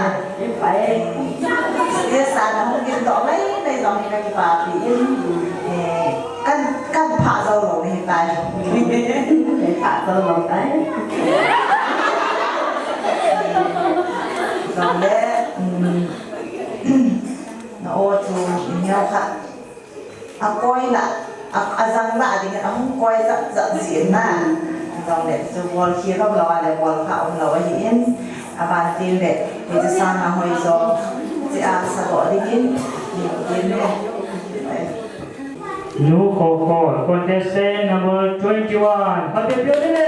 Ye sa na hung gin to mai mai jong hi ka kipapi in. Eh, kan, kan pha jo lou ni tai. Pha jo lou tai. Jong le, um, na o chu in neo khat. A koi la, a, a jang la ding a hung koi jap jap ji na. Jong le chu bol khi lou lou a le bol kha um lou ahi in. A ban tin le, ni chu sang a hoi jo. Chi a sa lo ding in. Ni tin le. New Cohort, contestant number twenty-one, Pate Pio Dine.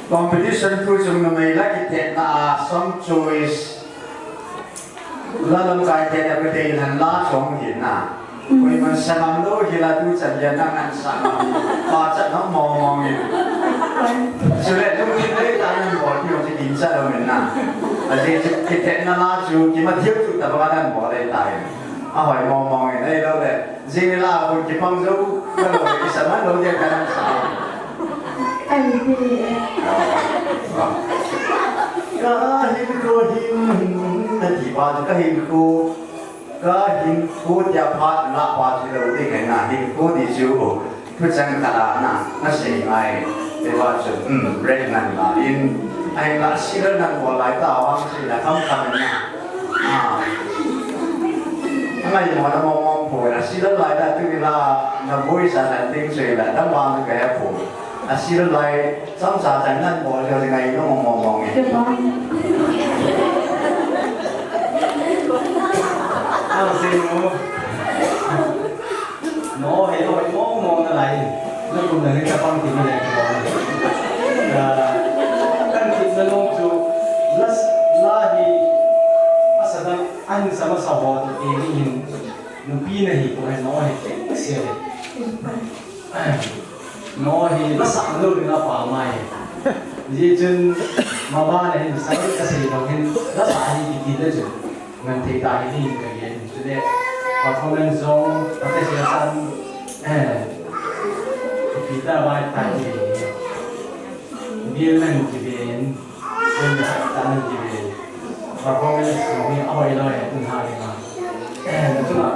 Competition thu chung numei la kitepna a song choice. La lamkai te na kutei nan la chong hin na. Koiman sangam lou hi la tu chan dia na ngan sangam. Pa chat na mong mong ni. Chule tu kin lei ta nan bol ti ong ti kin chat lou min na. Ajeh chu kitepna la chu kimathiu tu tabang a nan bol lei ta hin. Ahoi mong mong in, ei lou le. Jing la bun kipang jou, ka lou, kisa man lou dia ka nang sa. Ai, hi. Ka hinkho hin, na ti pa chu ka hinkho. Ka hinkho tia phat la pa chu lou ding na hinkho ti chu. Thuchang khat a na, na sei ngai. Te pa chu, um, break nan la in. Ai la sila nan bol lai ta vang sila kham kham na. Ah. Angai mo na mo mo po na sila lai ta tu la na boi sa na ting sei la ta vang ka ya po. A sila lai sam sa ta nan bol jo ngai no mo mo mo ngai. Te pa. Ah, sei mo. No, he, no, mo, mo, na lai. Na kum na rin ka pang ti ni lai ko. Na, kan ti na long chu, las, la hi, asa dang, an sa ma sa ho, ti ni hin, nupi na hi ko, he, no, he, ting se le. No, he, la sa lo rin a pa mai. Ye chun, ma ba na hin, sa ka sei bang hin, la sa hi, ti ti le chun. Ngan thei ta hi ding ka gen. Chule performance jong, ka te sia san, eh, ipi ta bai ta hi ding. Bil nan ki ben, bil nan ta nan ki ben. Performance jong hi ahoi loi, tun ha le ma. Eh, na tuna.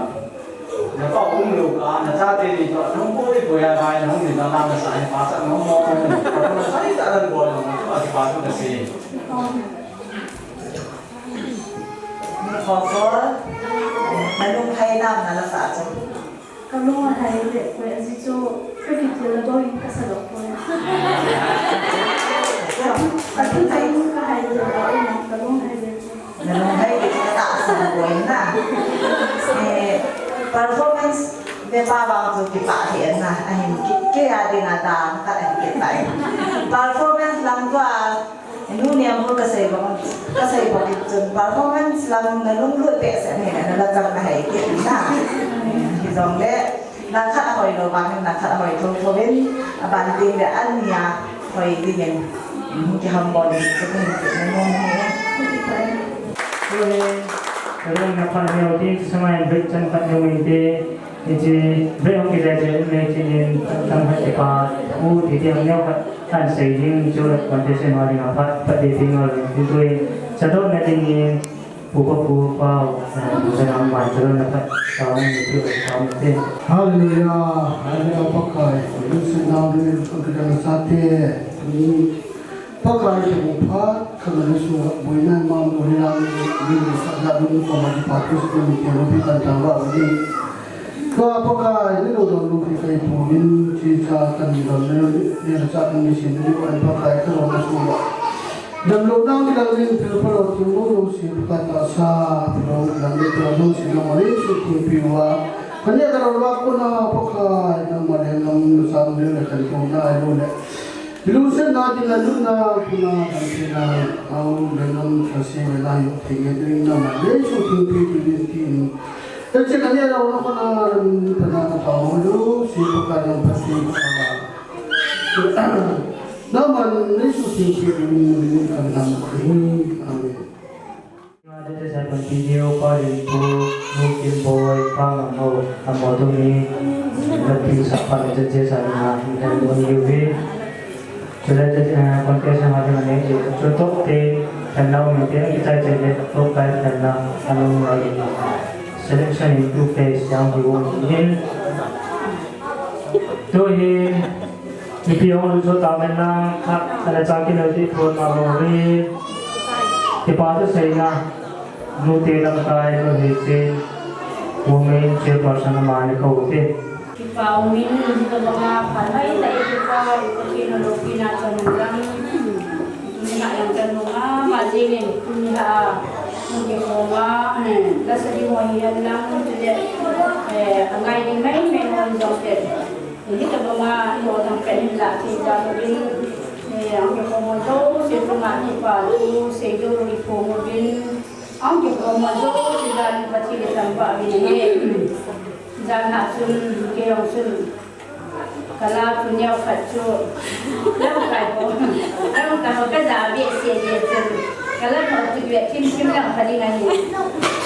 Na pa um lo ka, na cha te ni to, nung ko ni ko ya bai, nung ni ta na na sa ni pa sa, nung mo ko ni. Performance sai ta nan bol, nung pa ki pa tu na si. Ni kho kho, na lunghei nam na la sa chu. Ka lunghei le, koi a ji chu, ka kiti la do in ka sa do koi. Ka tu tai nu ka hai le, ka u na ka lunghei le. Na lunghei le ka ta sa koi na. Eh, performance ve pa vang chu kipa hi na, ahin ki, ke a ding a da, ka ahin kipa. Performance lang tua, Nu Niam Hul ka sei bang, ka sei bang chun performance lam na lunglut behseh ni na la chang na hei kit na. Hijongle, na khat ahoi lou bang, na khat ahoi thotho in, aban ding le an nia hoi ding in. Kihambol in, chu hin kit na nom hi. Chu hi, ka lung na phan heo ti, chu sanga in break chan khat heo in te, Hiche, break hung kile jeh in, hiche in, tam khat kipa, u ti ti hung neo khat, kan sei ding chu, contestant ho dinga phat, phat ding ding a, tin tui, chadona ding in, pu pa pu pa, eh, pu sa nam ban chadona phat, sa nam ni ti, sa nam ni ti. Hallelujah, hallelujah, Pakai, Jesu nam ni, Pakai sa te, ni, Pakai, Pakai, kami semua, boina, mam, boina, ni, ni, sa, da, ni, ko, ma, di, pa, tu, ni, ni, ni, ni, ni, Ka Pakai, ni lungdon lungpi kahi pum in, hiche cha kan don le, ni la cha kan ni sin ni kan Pakai ka lung na sung uva. Damlou nang kilang in thil phalou thil mong lou si Pakai tahsa, phalou kilang in thil mong si nang mari su thil pi uva. Kani a ka lou la ko na Pakai, nang ma le nang na sang le le kan ko na ai lo le. Lungsetna, dinga lutna, puna, damtheina, au, lengam, thase, vela, yoh, thei, nge, ding, nama, Jesu, thingpi, thingpi, tin. Eche kani a, au, na, kana, pana, na, pa, mo, lu, si, pa, ka, nam, pa, si, pa. Nama, Jesu, thingpi, thingpi, tin, ka, nam, pa, hi. Amen. Tete sa kon video pa rin pu, nu Kim Boy, pa ngam ho, amo tu mi, na pin sa pa ni tete sa ni ha, ni kan bon yu vi. Chule tete, eh, contest na ma ni ne, chu top te, kan lau mi te, ki chai chai le, top five kan na, anu ngai. Selection in two phase, yang hi won in. Tu hi, Ipi hung lut jo ta men lang khat, ala cha kin ati thon ma lo ri. Kipa thu seina, nu te lamkai lo hi che, women chairperson ama ni ko te. Kipa umin, ito banga, phalmai ta i kipa, i Pathen loupina chun lang. Tuni a lang kan nunga, ma jingin, tuni a, nung kikhoma, eh, la sa di mo hi lang, tuni, eh, angai di mai, mai mo jong te. Hiti banga, i ho thang pen in la, ti ja lo ding. Ang kikhom ho jouse chunga kipathu seidoh i phong uvin, ang kikhom ho jouse jal in Pathen ithangvah uvin ahi. Jan a chun, kei jong chun, ka la chu neo khat chu, lamkai ho, lamkai ho ka ja behseh jeh chun, ka la ho chu beh thim thim lang kha ding ahi.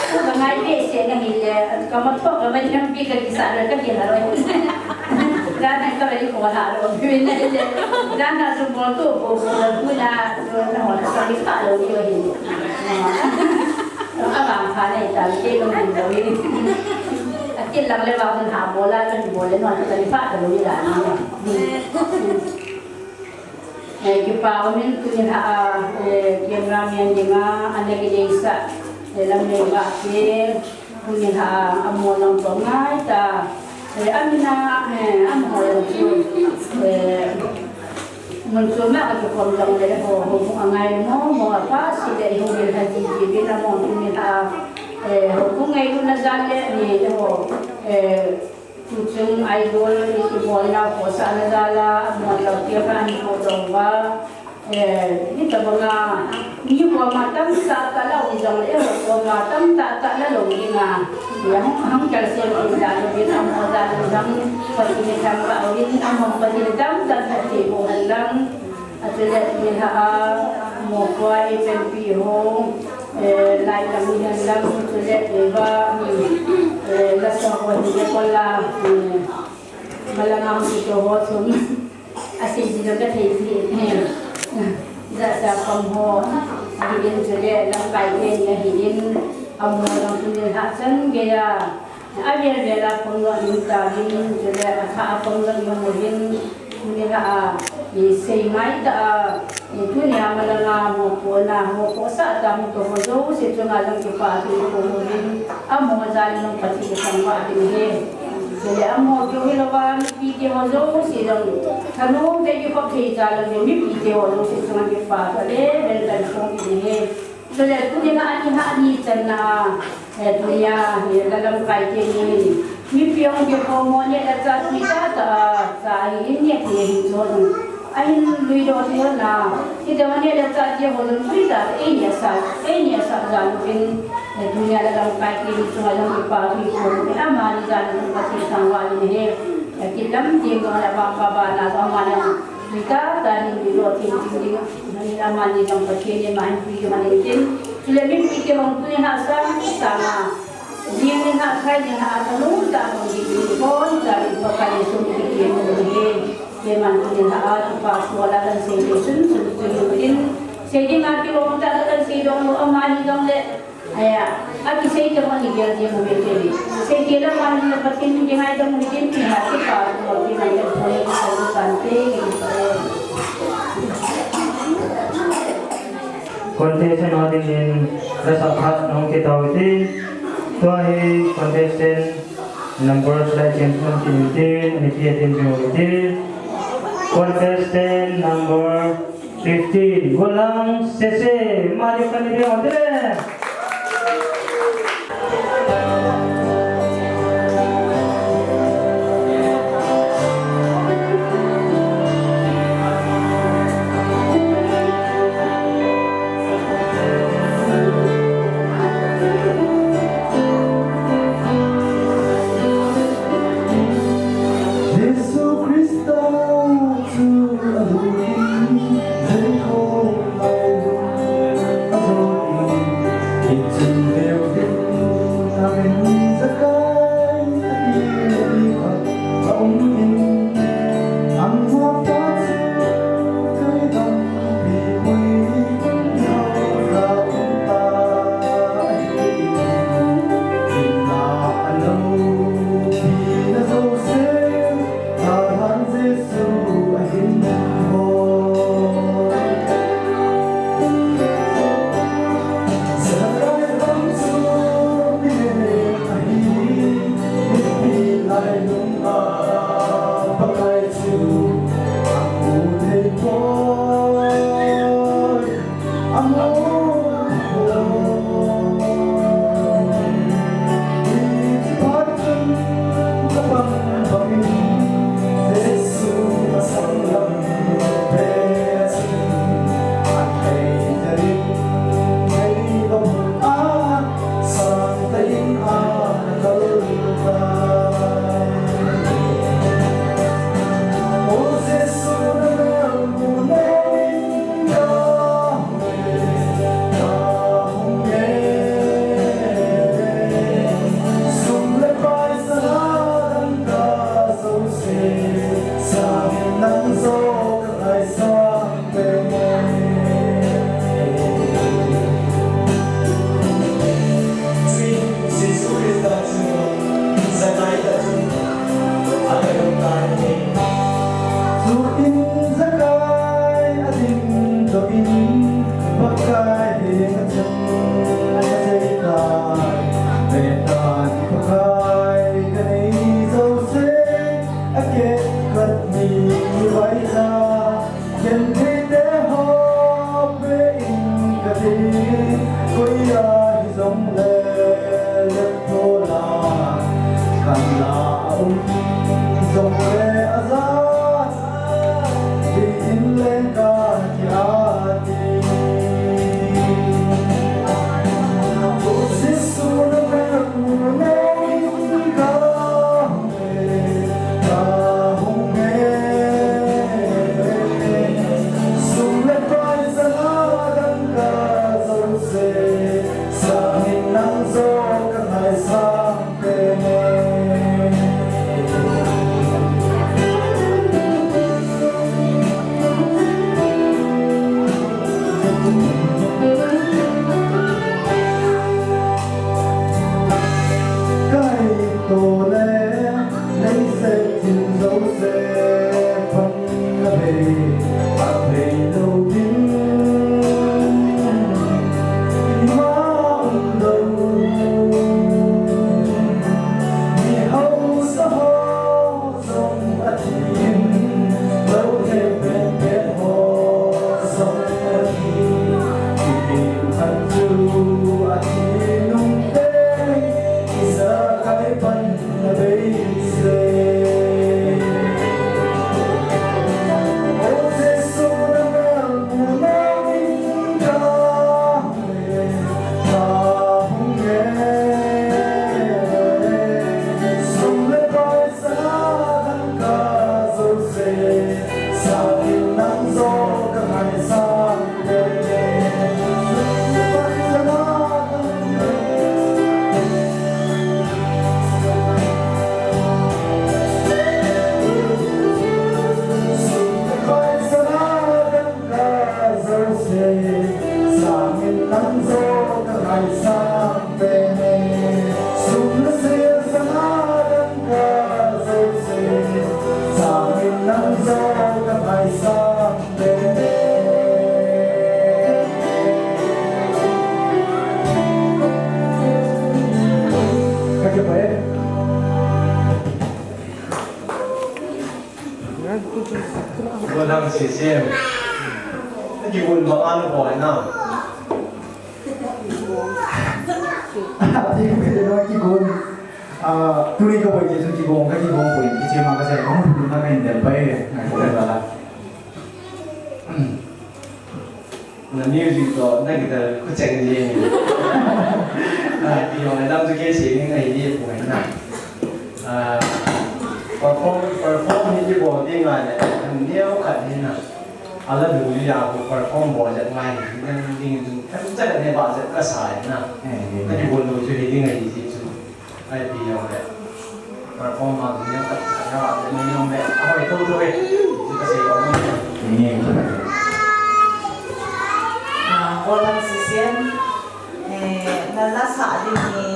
Ka ngai behseh na hile, ka ma tho ka ma jam pi ka kisa lou ka kila lou. Jan a ka ba di ko la lou, pi na hile. Jan a chu bol tu ko ko la tu na, tu na ho sa di kha lou di ahi. Abang kha nei ta, kei lung hin lou hi. Atil lang le vang ha bol a, kan bol le non kan pha ta lou hi la ni. Eh, kipa umin tuni lha a, eh, cameraman dinga, ana kideisah, eh, lam nei ba ke, tuni lha a, amo lang to ngai ta, eh, amina, eh, amo lang chu, eh, Mun chom a kikhom jong le ho, houbung angai mo, mo apa si le houbung ha ji ji bin a mo tuni lha, eh, houbung ngailutna jal le ni le ho, eh, tuchung idol i, i bol nau khohsahna jal a, mo lou tia ka ni ko jong va, eh, ni ta banga, Mi koma tamtah tah la um jong le, eiho koma tamtah tah la lou ding a. Hung, hung kal sem um jal uvin, amo jal um jong, Pathen ithangvah uvin, amo Pathen tamtah tah thei bou hen lang. Achule, mi ha a, mo koi, pen pi ho, eh, lai lang hen lang, chule, eva, eh, la sa ho, ni le ko la, eh, Malang a hung kito ho chun, asei ji lou ka thei ji. Jat jat pang ho, ahin chule lamkai te ni ahin, amo jong tuni lha chan gei a, avel vel a pang lou in ta hin, chule atha a pang lou in mo hin, tuni lha a, i sei ngai ta a, Tunia Malang a mo kona, mo khohsah tah a hung to ho jouse chunga jong kipathu i phong uvin, amo jal in jong Pathen ithangvah uvin ahi. Chule amo keu hilou a, mipi te ho jouse jong, thanom tah in kikhop thei jal in jong, mipi te ho jouse chunga kipathu le, welcome phong uvin ahi. Chule tunia ani ha ni channa, Eh, tunia, hi la lamkai te ni. Mipi hung kikhom ho neh le chah tui tah tah a, cha ahin neh thei ahin chon. Ahin lui doh thei hon a. Hiti ho neh le chah te ho jong tui tah tah a, ei neh sah, ei neh sah jal uvin. Eh, tunia la lamkai te ni chunga jong kipathu i phong uvin. Amani jal in Pathen ithangvah uvin ahi. Eh, kit lam teng jong le vangpha bana jong amani jong tui tah tah a ahin lui doh thei jing ding. Amani jong Pathen in ama hin pui jing hen tin. Chule mipi te jong tuni lha sang sang a. Jing ni lha, khai ni lha, thanom tah a hung hi, hi, bon, jal in Pakai Jesu min in kitem u ahi. Keiman tuni lha a, kipa thu a la kan sei thei sun, sun, sun, sun, tin. Sei ding a kilom tah a la kan sei dong lou, ama hi dong le. Aya, akisei te hon i gel jeng u ve te ni. Sei te la man ni Pathen min kingaidam u tin, tin lha kipa thu a kiman le phone kipa thu kan te, kipa e. Contestant ho dingin, la sa phat nong kitao ute. Tua hi contestant number lai chen thum tin tin, ani tia tin jong ute. Contestant number fifteen, Golang Sese, mani kani be ute. Jesu Christa chu a lungin Jericho lai lung a jong in, in chun leu hin a min Zakai a ti khat a um in, amapa chu kei dam pi pui in a um ta hi in, in na a lo pi na zo se. Pakai ka nei jouse, a keh khat ni vai ja, ken thei te ho pe in ka ti, koi a hi jong le, le tho la, kan la um jong le a ja, Golang sisem. Kigun ba an ho na. Kigun. Ah, tuni ka boi je sun kigong, ka kigong boi. Kiche ma ka se, kong na ka indel pai. Na music to, na guitar ko cheng je. Ah, ti ho na dam tu ke se ni ngai je po na. Ah, perform, perform ni je po ti ngai ne, neo ka ni na. Ala du ya ko perform bo je ngai, nang ding tu, kan cha ne ba je ka sa na. Na kigong lu tu ni ngai je tu. Ai, pi jong le. Perform ma jong le, ka, ka, ka, ka, jong le. Ahoi, tho, tho, eh. Ka sei ko. Ni. Ah, Golang sisem. Eh, na, na sa ding ni,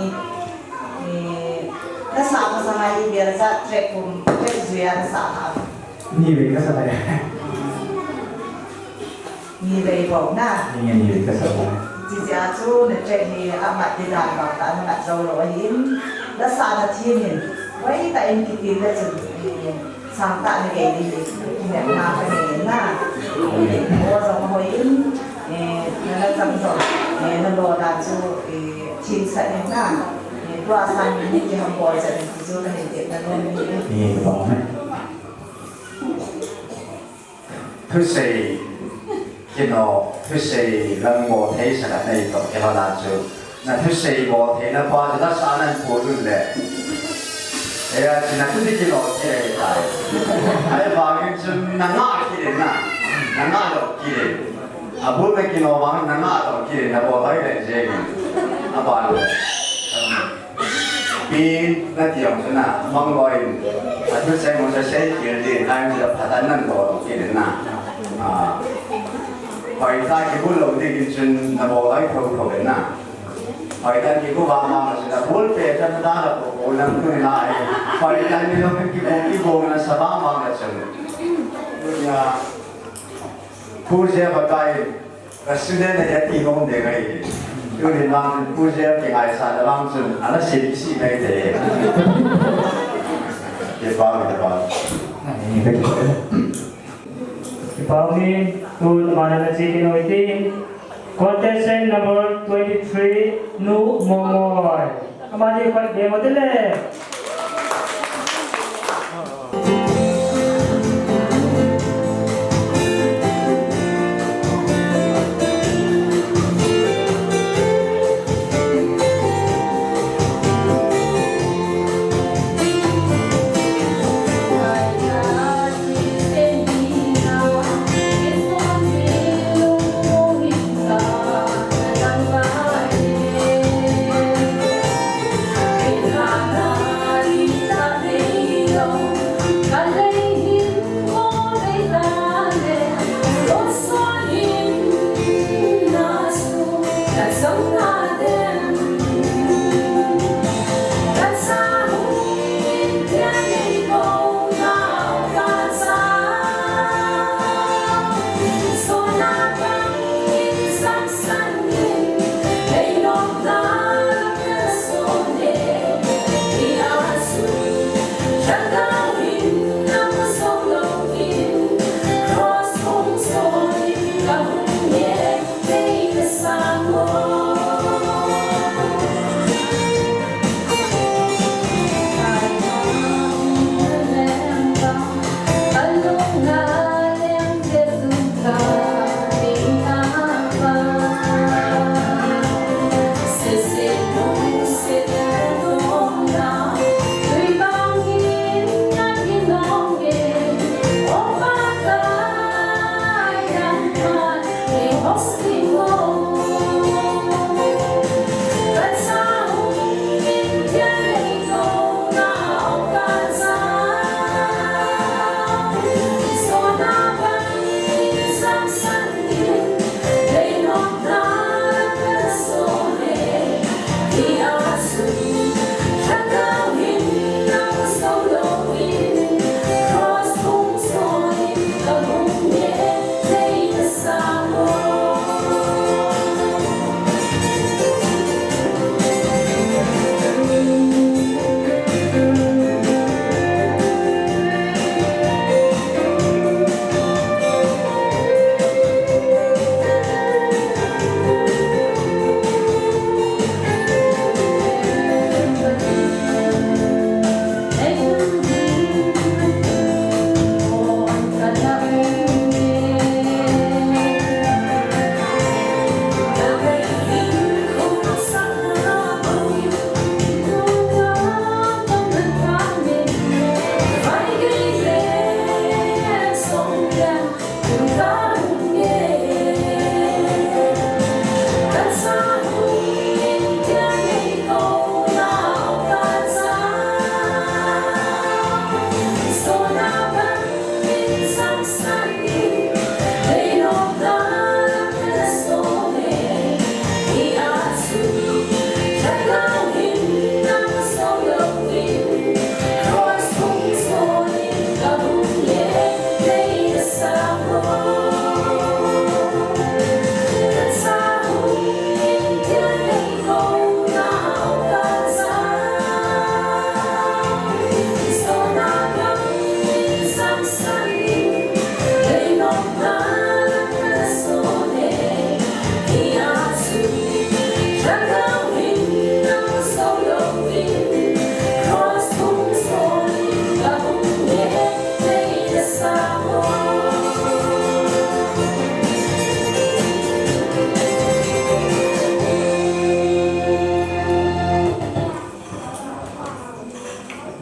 eh, na sa ko sa ngai bel sa track kum, track juia na sa ha. Ni ve ka sa le. Ni vei bou na. Ni, ni vei ka sa bou. Chuti a chu na track hi amat ti dan bang tah a na mat jou lou ahin. La sa na thim in. Hoitah in kiti le chun, eh, sang tah na gei ding hi. Ni na ka nei na. Eh, o jong hoi in. Eh, na la chang jong. Eh, na lo dan chu, eh, thim sa in na. Eh, tua sang in ni ki ham bol sa in ti chu ka nei ti na lo ni. Ni bou na. Thusei, kino, thusei lang bol thei sa khat nei toh, kei ho la chu. Na thusei bol theina pa chu la sa nan pu dun le. Eia, chu na thu ni kino thei tai. Ahivangin chu na ngah kit in na. Na ngah lou kit in. Abul na kino vang na ngah lou kit in, na bol hoi le je. Abang le. Pi, na ti jong chu na, mang lou in, a thusei mo sa sei kil din, ai mo sa phat a nan lou kil din na. A, hoitah kibol lou ding in chun na bol ai tho tho in na. Hoitah kibol vang vang na chun na bol pe chun na da la ko ko lang tu na ai. Hoitah ni lou kibol kibol na sa vang vang na chun. Ya. Pu je ba kai. Ka student na ya ti hong de ngai. Tuni vang chun Pu Zel kingaisah le vang chun ana sip sip mai te. Kipa, kipa. Kipa mi, tun mana na chi kino iti. Contestant number twenty-three, Nu Momoi. Amani khut beng u tile.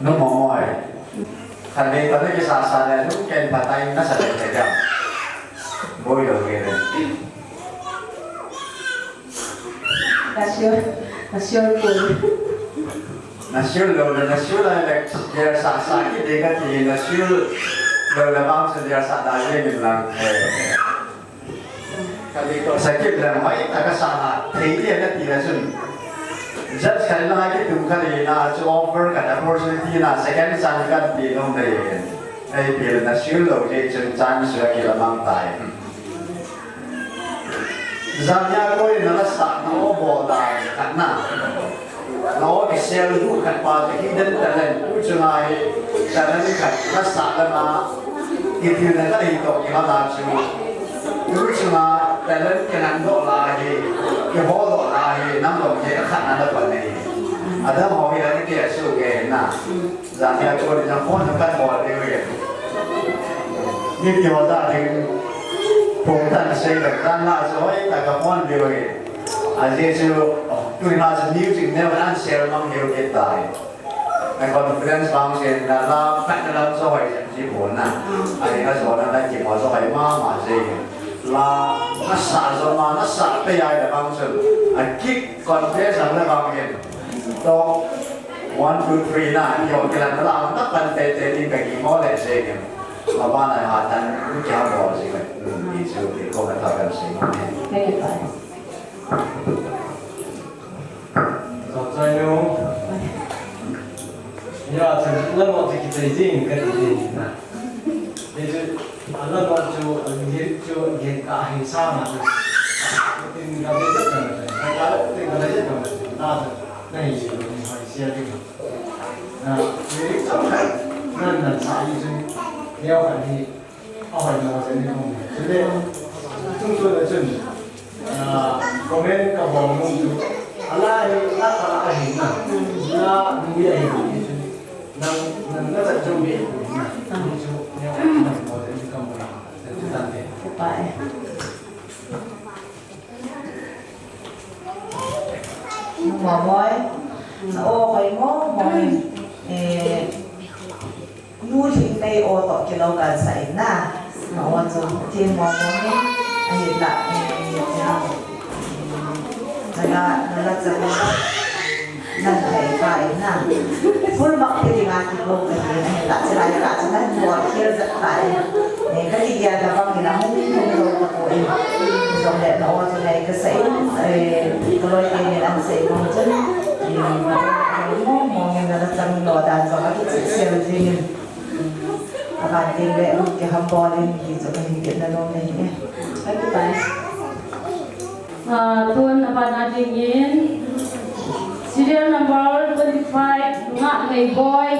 Nu Momoi. Khat vei khat vei kisasa le, nu ken phatai nasa le te jam. Boi lo ke le. Nasiul, nasiul pun. Nasiul lo le, nasiul le, le, dia sasa kit de kati, nasiul lo le bang sa dia sa da ye min lang. Eh. Kali ko sakit lang mai, taka sana, thei dia na ti la sun. Judge kali lang aki tum kali na, chu offer ka opportunity na, second chance kan ti nom de. Ai pi nasiul lo je chun chance la ki la mang tai. Jania koi na la sa na o bo da khat na. Na o kisel du khat pa te hidden talent. Tu chunga hi talent khat la sa la na. Kitil na ka hi to ki la da chu. Tu chunga talent ke nan do la hi. Ki ho do la hi. Nam do ke khat na la pa nei. Adam ho hi la ni ke su ke na. Jania koi na phone na kan bol diu ye. Ni ti ho da ding. Phone tan sei da kan la so ai ta ka phone diu ye. A Jesu, oh, tu na sa music ne van sel mang diu ke tai. Na conference bang sen na la pat na la so hoi sen ji bon na. Ai na so na la ji mo so hoi ma ma se. La na sa so ma na sa pe ai da bang sen. A kick conference na bang sen. To One, two, three, na, yo, kila, na, la, na, pan, te, te, tin, ka, ki, mo, le, se, ke. Ma, ba, na, ha, tan, ku, kya, bo, se, ke. Mm, ni, su, ki, ko, ka, ta, ka, se, mo, ne. Thank you, Father. Sa, sa, yo. Ya, sa, la, mo, sa, ki, sa, jing, ka, ti, jing, na. Ni, su, a, la, mo, su, a, ni, su, gen, ka, hi, sa, na, su. Tin, ka, be, sa, ka, na, su. Ka, ka, tin, ka, be, sa, ka, na, su. Na, su. Na, hi, su, ni, hoi, sia, jing. Ah, lyric chomkhat nan nan sa hi chun, neo khat hi ahoina jeng ding um. Chule, tung chun a chun, ah, comment ka bol nung chu, ala hi, la ka la ahi na, la nui ahi na, hi chun, nang, nang na chan chun be na, hi chu, neo khat nan bol jeng ding ka mu na, chu tan te. Ka pa e. Mo moi. O hoi mo moi. Eh, nu thing nei o to kilo kan sa in na. Mo chu thing mo mo ni. Ahi la. Eh, na na la cha. Nan thei pa in na. Full mark te dinga kiko ka hi na. La cha la cha na. Mo khel ja pa in. Eh, ka ti dia da bang ina hung hung lo ka ko in. Jong le na o chu nei ka sa in, eh, ka loi te nei an sa in hung chun. Eh, mo mo ngen na la chang lo dan jong a ki chi sel jing in. A ban te le ki ham bol in ki chu ka hin kit na lo nei e. Ka ki pai. Ah, tun a ban a ding in. Serial number twenty-five, Ngah Nei Boi.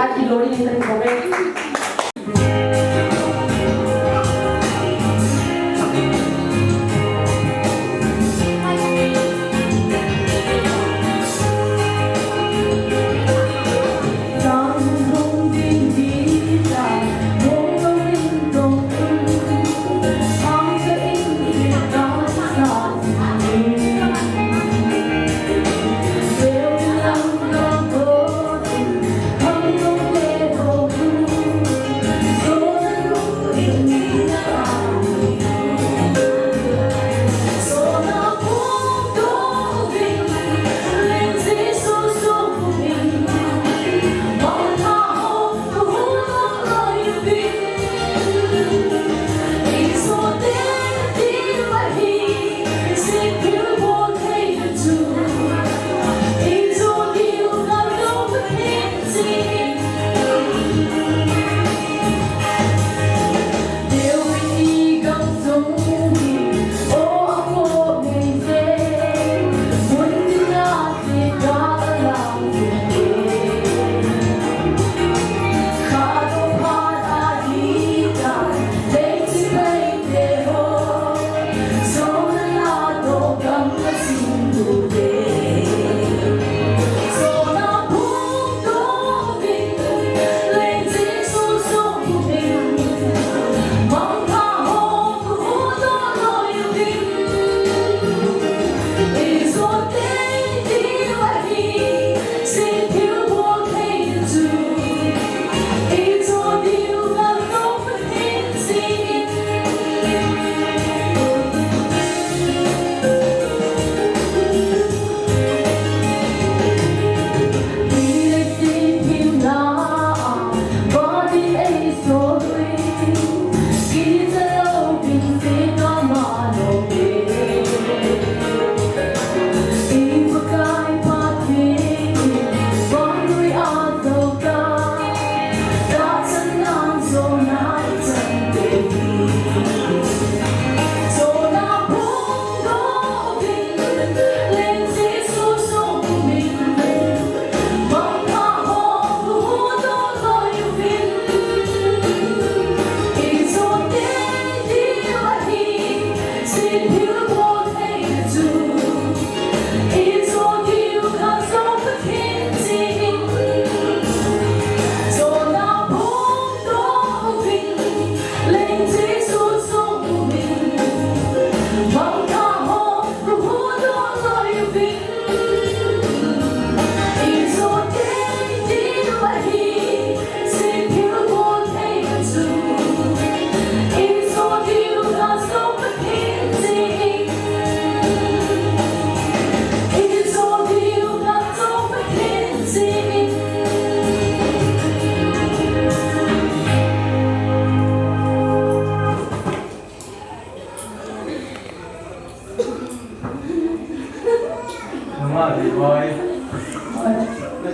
Ati lori ni tani ko be.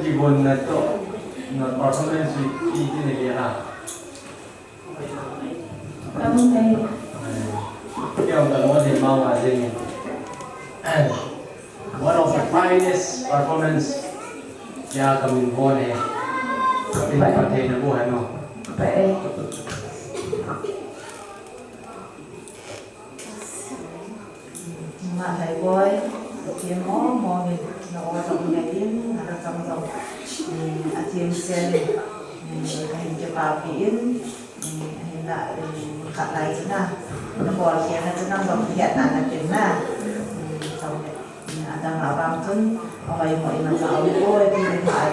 Ibon na to, na performance pi ti ne ke la. Kamu nei. Kya ka lo de ma wa de ni. One of the finest performance. Kya ka min bon hai. Ka min ka thei na bo hai no. Ba e. Nunga Laiboi, Pathen mong mong in, na o jong ngai in, na chang jong, mm, athem sel in, mm, kahin kipapi in, mm, ahinla, mm, khat lai chu na, na bol kei na chu nang jong kihet na na tin na, mm, chang le. Adang abang chun, ahoimo imacha aum poi, ti ding ahi,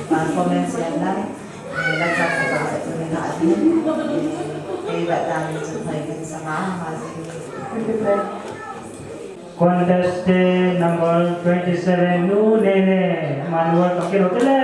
performance len lang, eh, la chang sa chang sa chun ina ati, eh, kei ba dan chun hoi kin sa ma, ma si. Contestant number twenty-seven, Nu Nene, Manuel Pakilo Tele.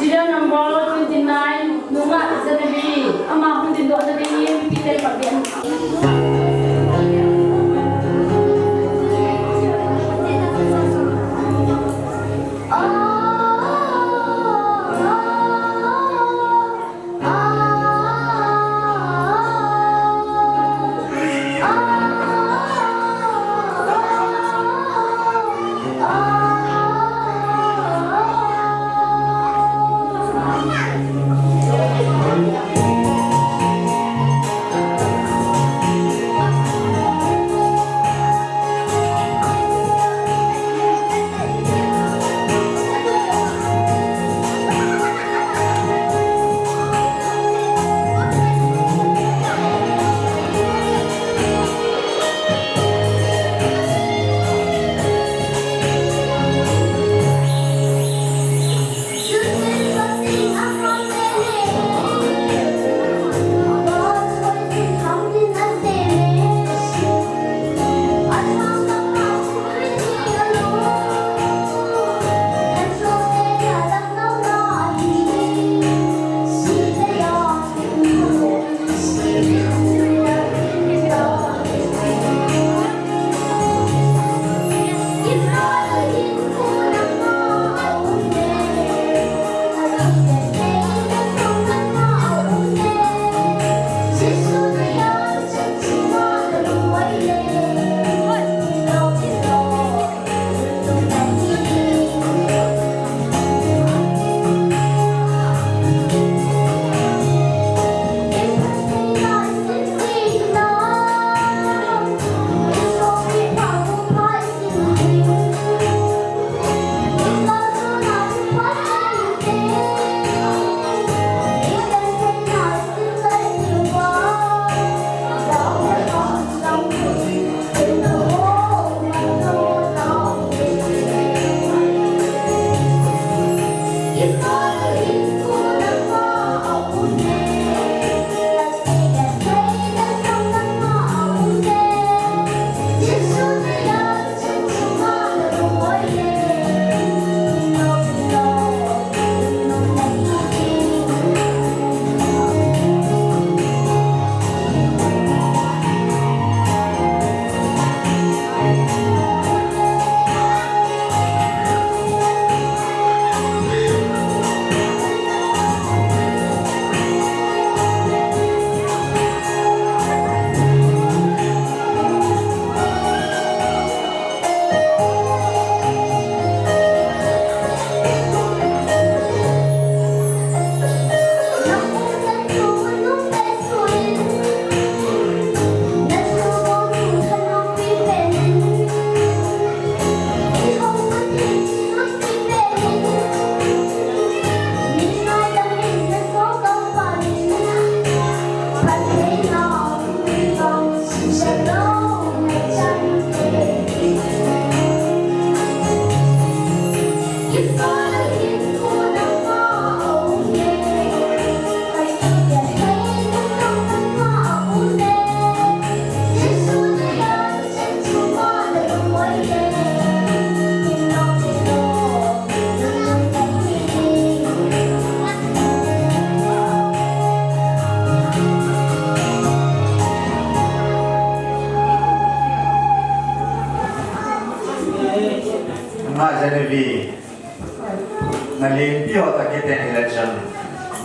Serial number twenty-nine, Nungah Genevieve, ama hung dingdohna dingin, mipite pabeng.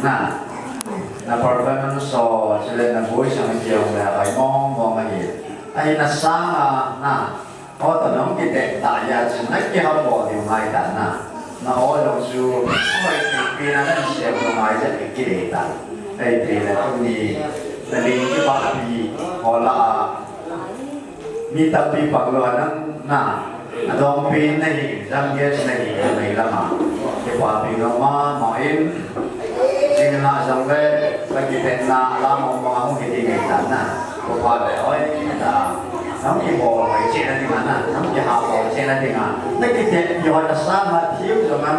Na, na performance so, chule na voice ang kiyong le, akai mong mong ahi. Ahi na sanga, na, o to nong kite ta ya, chun na kiham bo diu ngai ta na. Na o long su, oi, pi na na siam lo ngai ja kile ta. Ai pi na tuni, na ling ki ba pi, hola, Mi tampi panglou a nang na, adongpen nahi, jam guest nahi, anei lama. Kipapi lou mama in, jing na jong le, kakitepna la mama hung hiti ngei tan na. Ko pa le, oi, na, nang kibol cheh na dinga na, nang kihahsat cheh na dinga. Na kitep, yo na sa ma thiu jong na,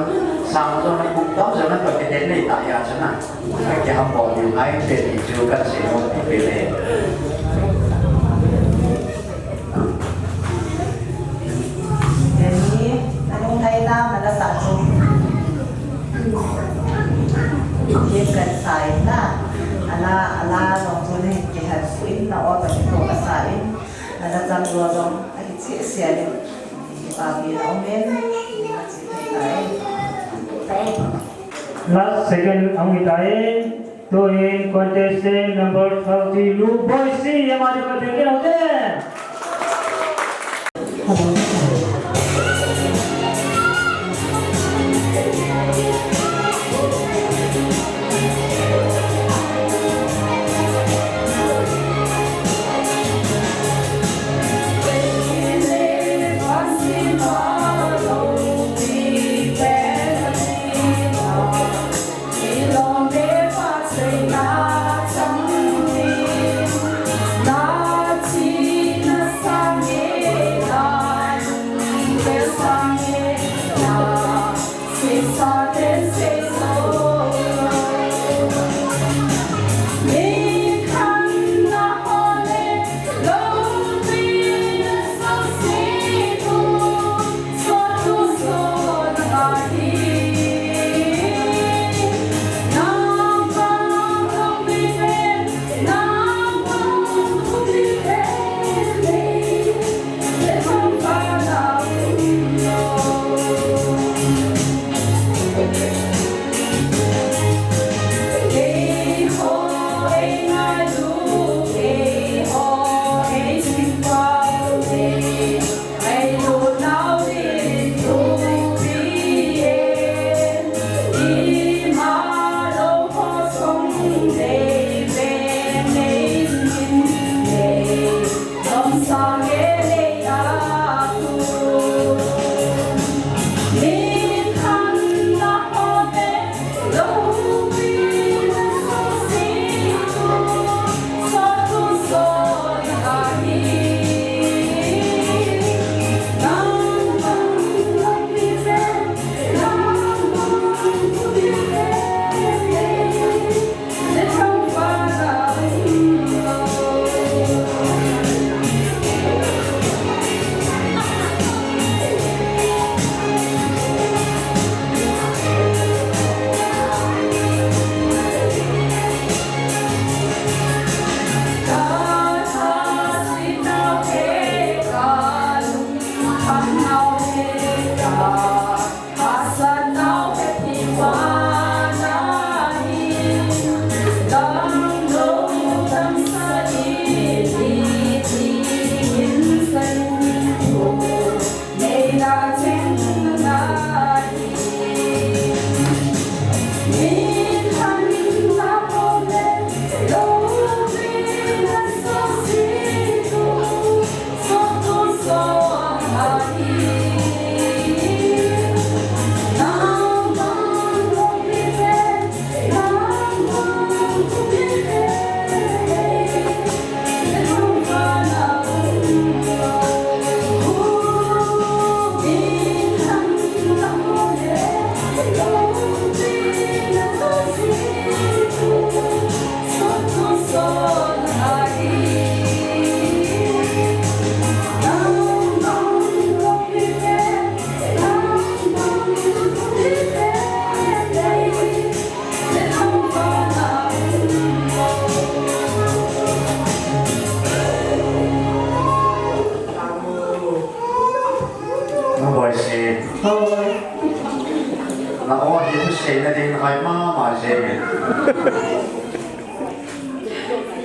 sa jong na kum tam jong na, kakitep nei ta ya chu na. Kakiham bol diu ngai te ti chu kasei nom pi pi le. Teni, nalung ngai na, mana sa chu. Yen kasei na. Ala, ala, jong chu nei kihat suin na o ta to kasei. Nana chang lou jong, ahi cheh sia le. Kipapi na umin, na chi thei tai. Last second ahung hitai. Tuhin contestant number thirty, Lu Boisi, ama ding ka ding keu te.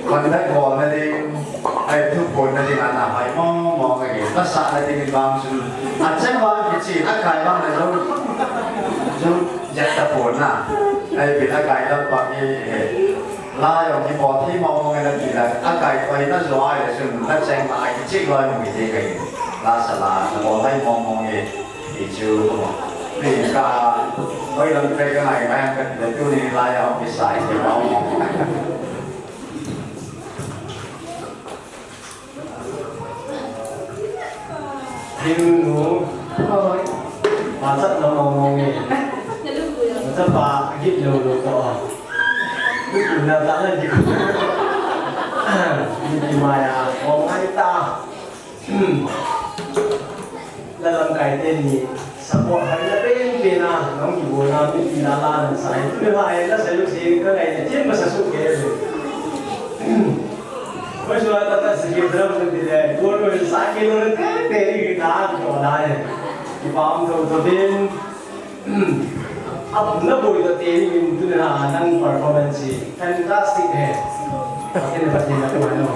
Contact bol na ding, ai, thu phon na ding, ana hoi mong mong a, na sa na ding vang chun. A cheng vang kichi, a kai vang na zo, zo, jet ta phon na. Ai, bil a kai lam pa ki, eh, la yong ki bol thi mong mong na ki la, a kai koi na zo ai le chun, na cheng ma ai kichi loi mong ki te kai. La sa la, na bol hai mong mong e. Ti chu, pi ka, hoi lam pe ka ngai ngai ka, le tuni lai a hung kisai ke pau mo. Ding nu. Hoi. Pa chat lo mo mo nge. Pa chat pa git lo lo to. Ku na ta na di. Ni ki ma ya, mo ngai ta. Hmm. La lamkai teni support hai la pen pen a, nang kibol na, mipi la la nang sai. Tu la hai la sai lu si ka ngai ne, chin ba sa su ke. Hmm. Koi su la ta ta si ke drum sa ti le, bol lo sa ke lo te te ri ta ko la e. Ki pam to to bin. Hmm. Ap na boi to te ri min tu na nang performance hi fantastic hai. Pathen, Pathen na ko no.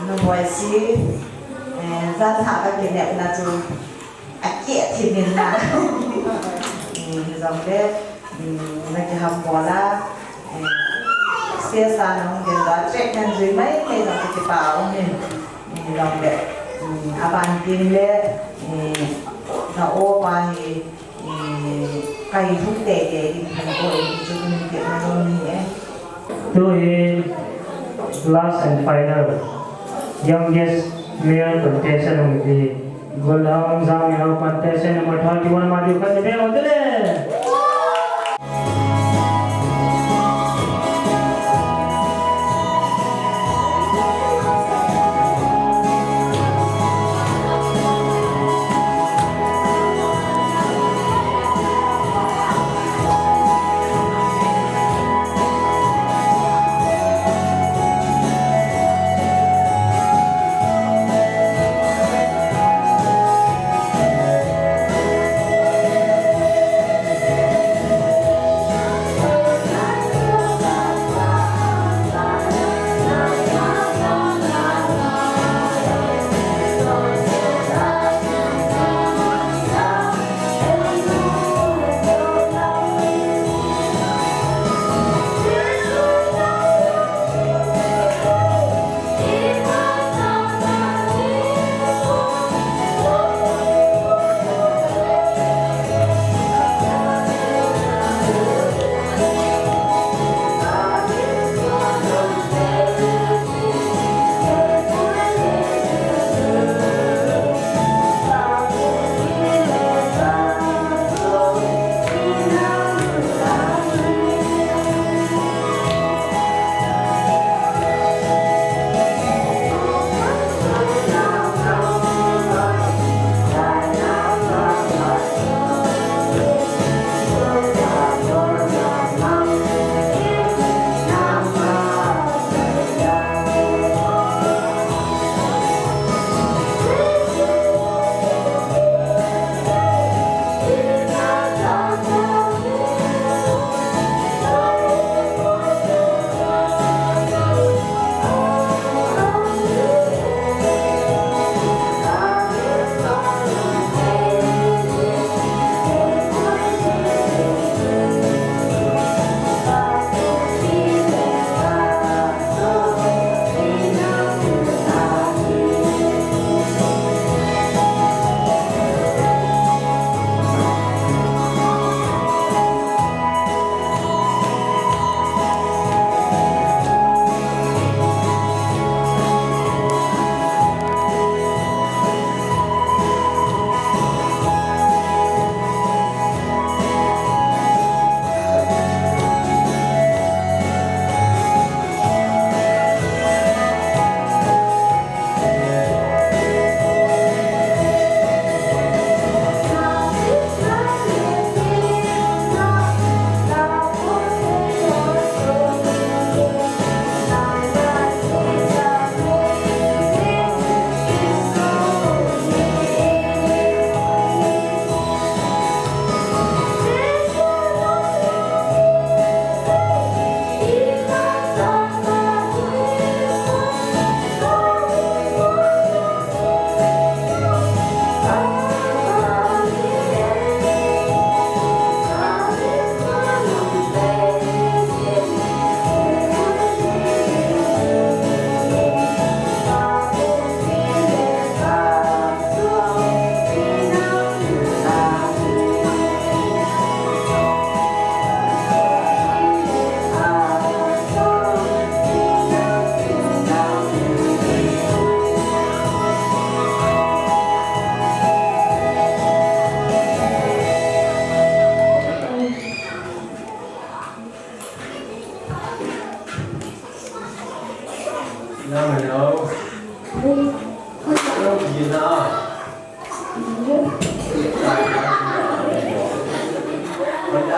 Naboi si, eh, jan thah ka kinepna chu akeh thim in na. Eh, hijongle, mm, na kihambol a, eh, stage a na hung ding doh a, treatment jui mai mai jong ka kipah um in. Eh, hijongle, mm, aban ding le, eh, na o pa hi, eh, kai lhung teitei ding hin ko in chu min ti na jong ni e. Tu hi last and final youngest male contestant hung hi. Golhang Jangmyo contestant number thirty-one, Madiu Khan, ni be hon te le.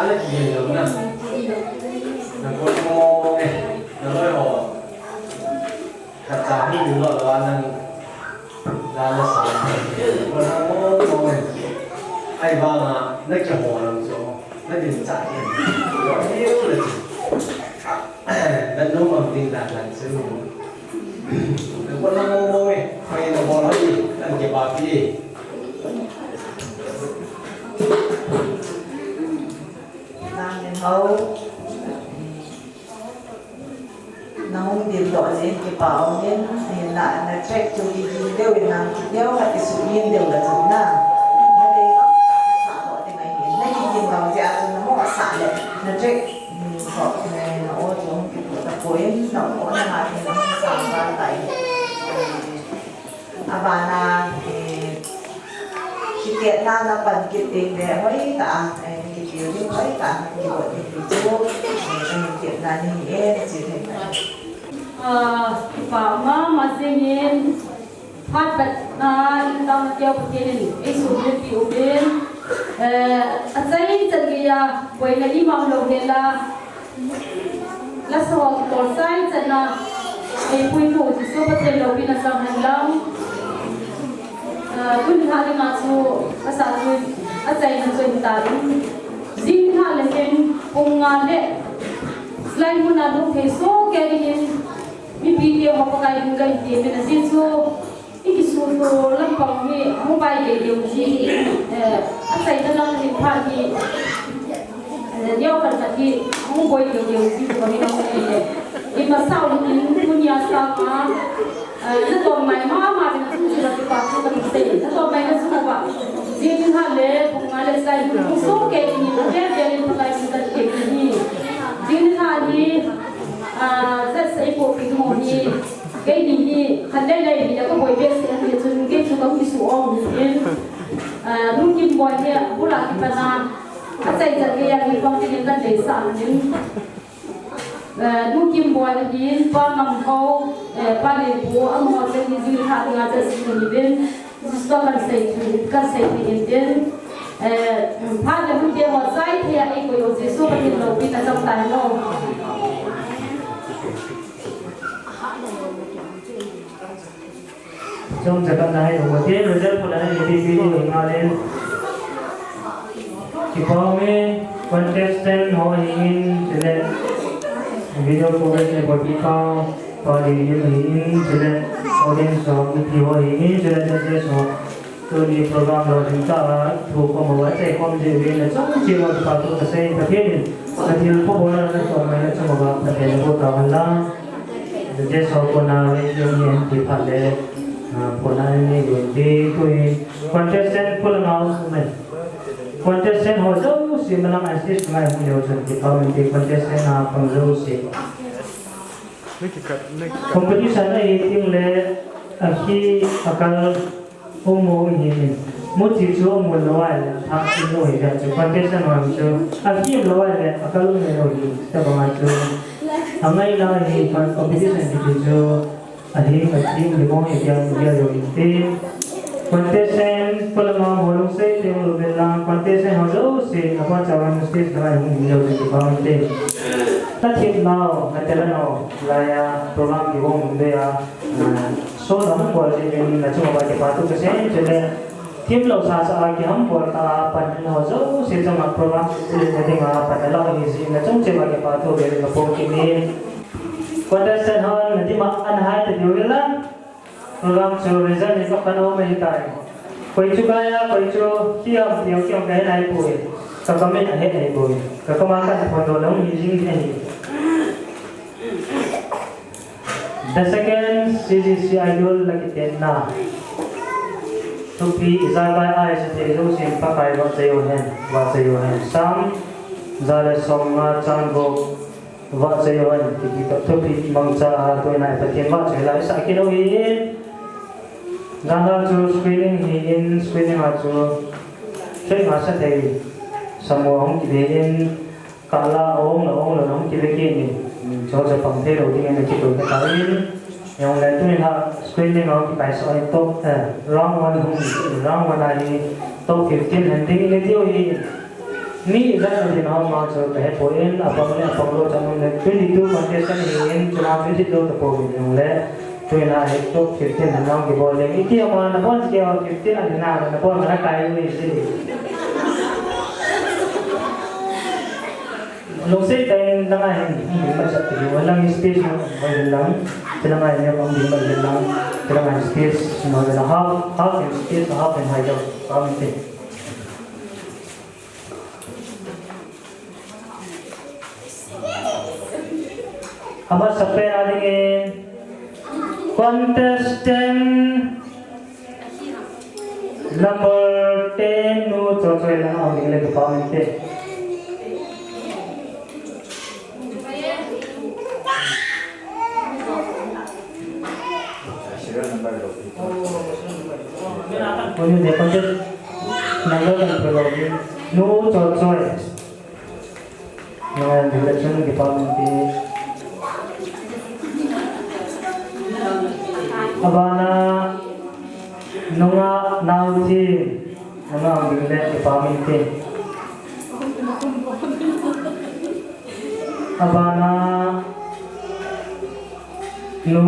Ana kigin lou na. Na kon mo mo e. Na loi ho. Khat cha hi ding lou lou a nang la la sa. Kon mo mo e. Ahivanga na kiho lou chu. Na din cha hi. Lou lou le. Na no mang ding la la chu. Na kon mo mo e. Pai na mo lou hi. An ke ba pi. Nang in ho. Nang hung din toh jeh in kipa um in, na, na track chu kigin deu in nang kideu khat kisumin deu la chun na. Na dei ka sa toh ding ahi in, na kigin dau jeh a chun na mo asa le, na track, hmm, toh, eh, na o chu hung kipu ta poi in, na o na nga tin na hung sa ba tai. Abana, eh, kitetna na pan kit ding le hoitah a, eh, na kitil ding hoitah a na kibol ding ti chu, eh, ka hin tepna ahi e, na chi thei tai. Ah, kipa mama jingin, phat khat na in tang na keu Pathen in, ei sumil pi uvin, eh, achai chan geiya, boina ima um lou hel a, Lasa ho tolsai chan a, ei puipu Jesu Pathen loupina chang hen lang. Ah, tuni lha dinga chu, asa chu, achaina chu ahi tan. Jing lha le hin, pung nga le, lai mun a lhung thei soh kei dingin, mipi te ho Pakai ding ka hin temin ajeh chu, I kisuto lampang hi, hung bai deh deh ji, eh, achaina lang hin phat hi, eh, neo khat khat hi, hung boi deh deh ji, ko ni nong ni le. I masao hi in, tunia sanga, eh, na tom mai mama, na tum ji la kipa thu ka sei, na tom mai na sung ba. Ji ni ha le, pung nga le sai, hung so ke ni, ke ke ni, pakai ni, ke ni. Ji ni ha ni, ah, sa sai po pi mo ni. Keini hi, khat lei lei hi la ka boi behseh ahi chun, kei chu ka kisuh om hi in. Ah, Nu Kimboi hi, bula kipan a, achaichat kei a hi pang kei kan deisah in. Ah, Nu Kimboi ahin, Pa Ngamhou, eh, Pa Lenpu, amaho chu hi jing lha dinga chu asim ahi in. Jesu kan sei thu, kan sei thei in tin. Eh, phat le hun te ho chai thei a eikoi u Jesu Pathen loupina chang tai lo. Chomcha kana hai lou te, result pula hai, video hi ngalin. Kipa ume, contestant ho hi in, chule video coverage le bol kipa, pa le video hi in, chule audience ho, kipi ho hi in, chule judges ho. Tuni program lo ding ta, thu khom ho, achai khom ji uvin, chomcha kipa thu kasei, Pathen in, Pathen phabol na, chomcha kipa Pathen phabol ta hen lang. Judges ho kona le, yung yan, ti phat le, ah, kona ni, yung ti, tu hi. Contestant pula ngau sumen. Contestant ho jouse malang assist ngai hung leu chun ti pau ti contestant a pang jouse. Competition ahi teng le, ahi akal Hung mo hi ni. Muchi chu mu lou a le, a, mu hi ja chu, contestant ho chu. Ahi lou a le, akal um lou hi, tabang a chu. Angai la hi, competition hi chu. Ahi, ahi, ni mo hi ja, ja lou hi ti. Contestant, pula ma mo lung sei te lou bel lang, contestant ho jouse, na pa cha wan stage la hung hi lou ti pa te. Ta thip nau, na te la nau, la ya, program ki hung de ya. Ah, so na hung bol jing in na chunga kipa thu kasei chule thim lou sasa a kiham bol ta a pan ho jouse chunga program na dinga pan lou hi jing na chung chunga kipa thu bel ka phong kit in. Contestant hon na dima an hai te diu la. Program chu result ni ka pan o mai tai. Koi chu kaya, koi chu kiam, kiam, kiam ka he nai poi. Ka comment a he nai poi. Ka comment ka phone lou hi jing hi. The second C G C Idol la kitenna. Thupi ijakai a isa thei jousen Pakai vachoi u hen, vachoi u hen. Sam, ja le som nga chang gup, vachoi u hen, kiti toh thupi mangcha a tunia Pathen vachoi la isah kit u hi. Jan a chu screening hi in, screening a chu track nga sa thei, samu hung kibei in, Kala ong la ong la ong kibe kit in, cho cha pang thei lou ding in kikoi ka ta in. Jong le tuni la screening a kipaisah a top, eh, round one hung, round one a hi top fifteen hen ding in tiu hi. Ni ijat na din hau ma chu ka hepoi, apang le apang lou chan um le twenty-two contestant ahin, chuna twenty-two tapou vin jongle, tuin a hi top fifteen hin lang kibol ding. Iti ama nabon kei a fifteen a din a, nabon a nakai u iti. Lungset tah in lang a hin, um ding masa ti, lang space mo, mo lang, sila nga yung um ding masa lang, sila nga space, mo lang half, half in space, half in height, kami ti. Amasa pen a dingin contestant number ten, Nu Chochoi lang a ding le kipah inte. Serial number lo. Koi ni de contest number kan pe lo ni. Nu Chochoi. Nunga ding le chun kipah inte. Abana Nunga Naothim, nunga ding le kipah inte. Abana Nu,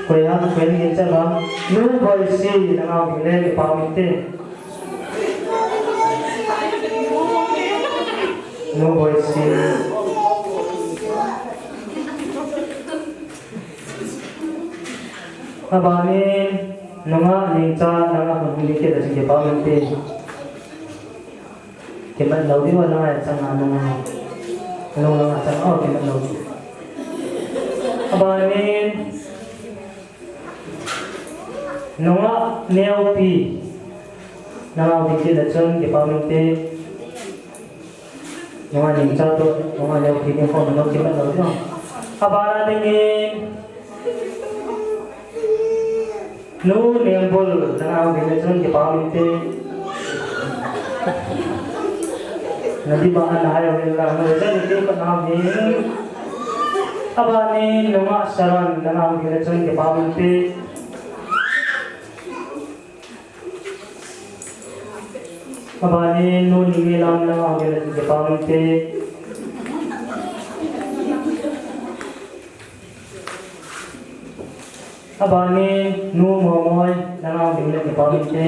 koi ham, koi ni chaba, Nu Boisi, nunga ding le kipah inte. Nu Boisi. Abanin, Nunga Ningcha, nunga hung hung ding kit a chun kipah inte. Kimat lou ding, nunga chang a, nunga. Nunga chang a, kimat lou ding. Abanin, Nunga Neopi. Nunga ding kit le chun kipah inte. Nunga Ningcha toh, Nunga Neopi ni ko nunga kimat lou ding. Abana dingin, Nu Nengbul, nunga ding le chun kipah inte. Nadi ba ana hai wen la, nu le chun kipah inte. Abanin Nunga Saran, nunga ding le chun kipah inte. Abanin Nu Ningnelam, nunga ding le chun kipah inte. Abanin Nu Momoi, nunga ding le kipah inte.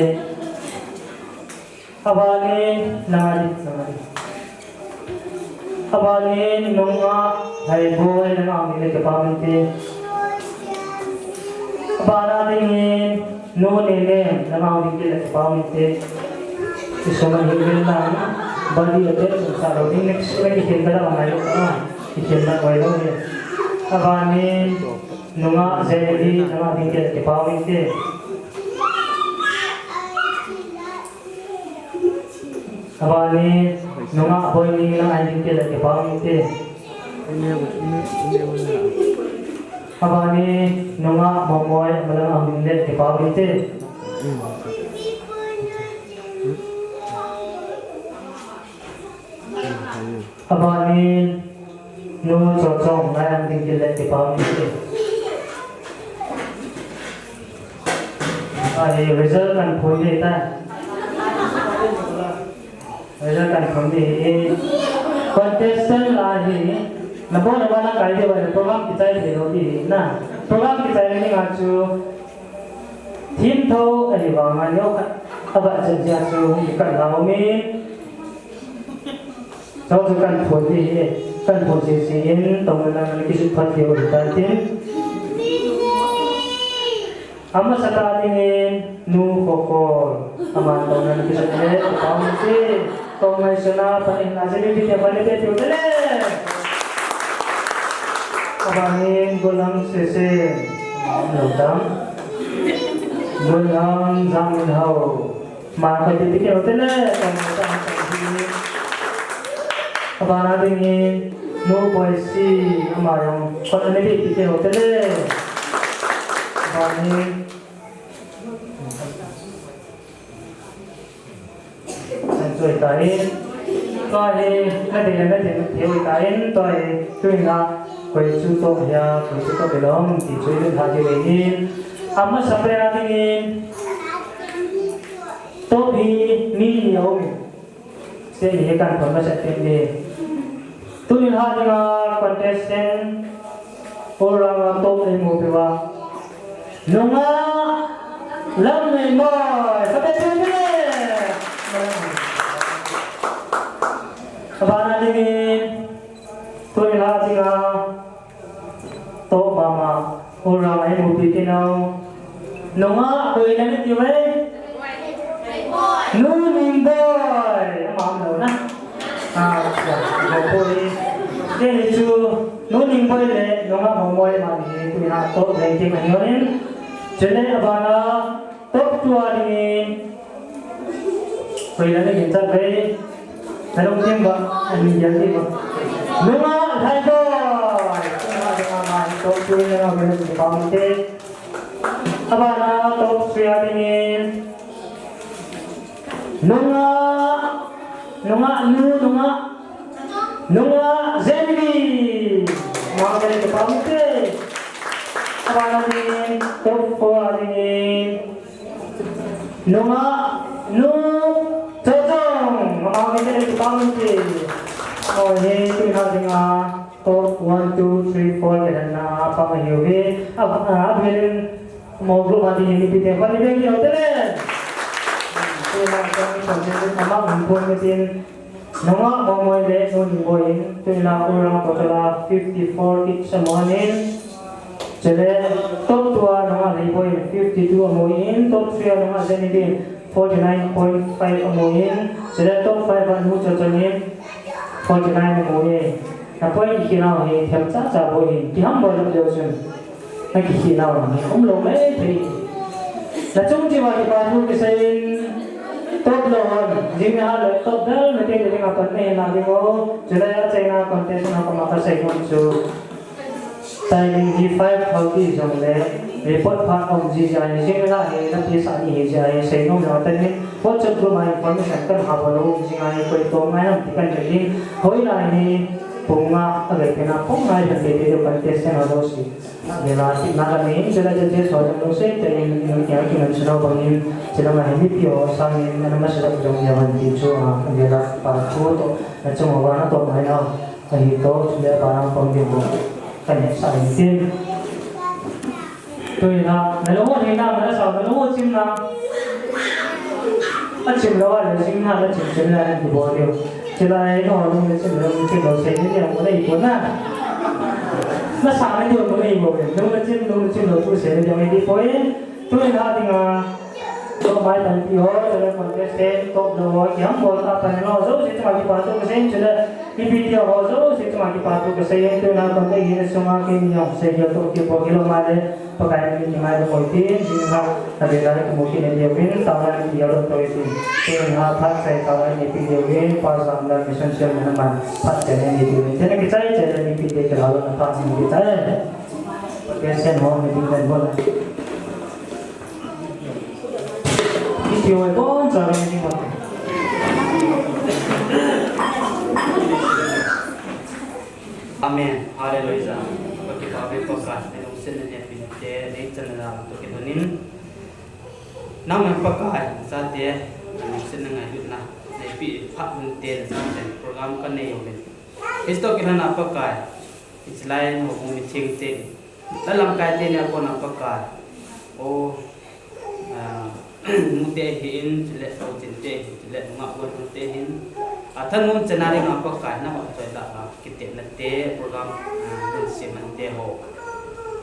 Abanin, nunga ding, nunga ding. Abanin Nunga Haiboi, nunga ding le kipah inte. Abana dingin Nu Nenem, nunga ding kit le kipah inte. Isuma hin lang, bali ate sa lo ding next week ikin ka da ngai lo ka. Ikin da ngai lo ni. Abanin Nunga Jenny, nunga ding kit le kipah inte. Abani, Nunga Boini lang a ding kit le kipah inte. Abani, Nunga Momoi, amalang a ding le kipah inte. Abani, Nu Chochong, ngai ang ding kit le kipah inte. Ahi, result kan phon ding tai. Result kan phon ding. Contestant lah hi. Nabon nabon nang kai ding, program kichai thei lou ding na. Program kichai ni nga chu. Thim tho, ahi vang a neo khat. Aba chen jia chu, kan lau mi. Chau chu kan phon ding hi, kan phon sese in, tong na na kisut phat ding u hitan tin. Amasa tah dingin, Nu Khokol, aman tong na na kisut le, pau si, tong mai suna, pa in na se bi te, pa le te, tu te le. Abangin, Gulang Sese, aman lo dam. Gulang Zangin Hau. Ma ko ti ti ke hotel le, ko ma ta ta hi. Abana dingin, Nu Boisi, ama jong, ko ta ni ti ti ke hotel le. Abani. San choi ta hi. Tua hi, na ding na ding, thei ta in, tua hi, tuin a, koi chu to hia, koi chu to belong, ti chu in ha di le ni. Amasa pen a dingin. Top hi mi ni a um e. Stage hi kan pon masa teng ding. Tuni lha dinga contestant, all round a top eimu peuva, Nungah Lamneiboi, phatah in peh uve. Abana dingin, tuni lha dinga top mama, all round a eimupi kit nau, Nungah, koi nati uve? Nu Ningboi. Ama umlou na. Ah, ya, ya, boi. Kei chu, Nu Ningboi le Nungah Momoi amani hi tuni a top ranking ahi in. Chule abana top two a dingin, koi nati uve? Nalungthim uva, ani gel diu va. Nungah Lhaiboi. Nungah Lhaiboi, top two a dingin, Nungah Lhaiboi, top two a dingin. Abana top three a dingin, Nungah, Nungah Nu, Nungah, Nungah Jenny. Nungah Jenny, top three. Abana dingin, top four a dingin, Nungah Nu Chojong, amani le kipa min ti. Oh, hi tuni lha dinga top one, two, three, four kidang na pang ahiuve. A, a, a, bilin mo group a ding hi mipite, koi ni beki hotel. Tuni lha dinga top one, two, three, four kidang na pang ahiuve. Nungah Momoi le Nu Ningboi in, tuni lha all round total a fifty-four each amun. Chule top two a Nungah Lhaiboi in fifty-two amun, top three a Nungah Jenny in forty-nine point five amun, chule top five a Nu Chojong in forty-nine amun. Na point kikhenau hi themcha cha bou ahin, kihambol lou chun. Na kikhenau hi umlou maithei. Na chung cheh uva kipa thu kisei in, top lou hon, jing ni a le top bel na te le ding a pan nei na ding o, chule achaina contest na koma kasei nom chu. Timing hi five thirty jongle, report phat um ji jeh in, jing ni a hi na ti sa ni hi jeh in, sei nom lou tan in, WhatsApp group a information kan hah bol lou, jing a hi koi toh ngai ham ti kan nei in, hoi lai ni, pung nga, a ve pena, pung nga hi kan te te contest na lo si. Vela, na ka ni, chule che che so jong lungset tah in, in, in, in, in, chule bang in, chule ngai mipi ho sangin, na ma sa jong ya van ti chu, a, vela, pa thu toh, na chung uva na toh mai na, ahi toh, chule pa na pang ding bou, ka ne sa in tin. Tuni lha, na lung u hi na, na sa, na lung u chim na. Achim lou a le, chim na, na chim chim na, na ti bol diu. Chule, no, lung na chim, lung na chim lou, sei ni dia, mo na i ko na. Na sa na diu, mo na i ko, lung na chim, lung na chim lou, tu sei ni dia, mo na i ko, eh. Tuni lha dinga, top mai tampi ho, chule contestant, top lou ho, kihambol tah pan ho, jouse chunga kipa thu kasei in, chule, mipite ho, jouse chunga kipa thu kasei in, tuni lha contest hi na sunga kei ni jong, sei hi toh kipo kilou ma le, Pakai min kingai lou poi tin, jing lha, na vela kamu kit na diu vin, taona ni diu lou poi tin. Tin lha phat chai taona ni pi diu vin, pa jam da mission sil na man, phat chai ni diu vin. Tin kichai chai ni pi diu kila lou na phat ni kichai. Pakai sen ho ni ding dan ho na. Iti oi bon sa ni ding ho. Amen. Hallelujah. Pakai pa be Pakai, ni lungset na ni pi te, ni chan na to ki donin. Nangman Pakai, chate, nangman sin na ngailutna, neipi phat hun te, chate, program kanei uvin. Hiche toh kilhon a Pakai, hiche lai houbung mitheng te, na lamkai teni a kona Pakai. O, ah, nute hin, chule, o chinte hin, chule, nungah gon te hin. Athanom chana dinga Pakai, navahchoi lah a. Kitepna te, program, ah, hun siam man te ho.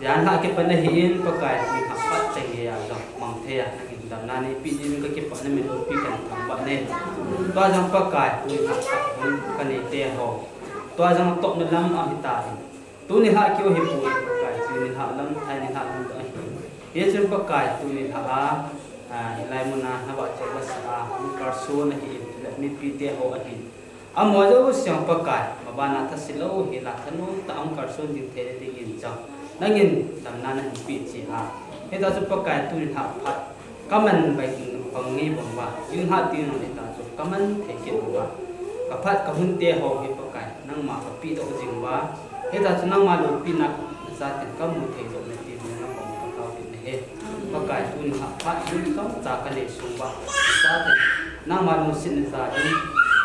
Jan lha kipat na hin Pakai, tuni lha phat cheng geiya jong mang thei a, nangin damna neipi jeh in kakipah na min loupi kathangvah e. Tua jong Pakai, tuni lha phat hun kanei te ho. Tua jong topna lam ahitai. Tuni lha keu hi poi Pakai, tuni lha lam, thai ni lha lam ahi. Hichun Pakai, tuni lha a, ah, hilai mun a, navahchoi lah a, hung kalson ahin, le mipi te ho ahin. Amaho jouse Pakai, mabanna thase lou hel a thanom tah a hung kalson ding thei dingin jong, nangin damna nahin peh cheh a. Hitia chu Pakai tuni lha phat, kaman bai bang ngei bang uva, jing lha teng hitia chu kaman thei kit uva. Kaphat kahun te ho hi Pakai, nangma kapeh doh jing uva. Hitia chu nangma loupina, nachaten kamu thei doh na ti, nangma kapeh na he. Pakai tuni lha phat, jing chomcha kanei sung uva. Nachaten Nangma lungsetna jal in,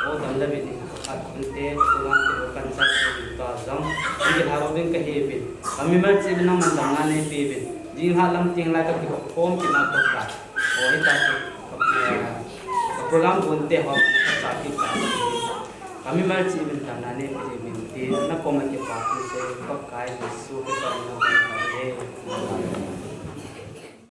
Ho dam le vin, khat kunte, program te ho kan chai ko ta jong, ni ha ro vin ka he vin. Kami mal chi vin nang man dam na nei pe vin. Jing ha lam ting lai ka ki khom ki na to ka. O hi ta ki, eh, ka program kunte ho man ka sa ki ta. Kami mal chi vin dam na nei pe vin. Ti na ko ma ki pa tu se, Pakai Jesu ki ta na ka he.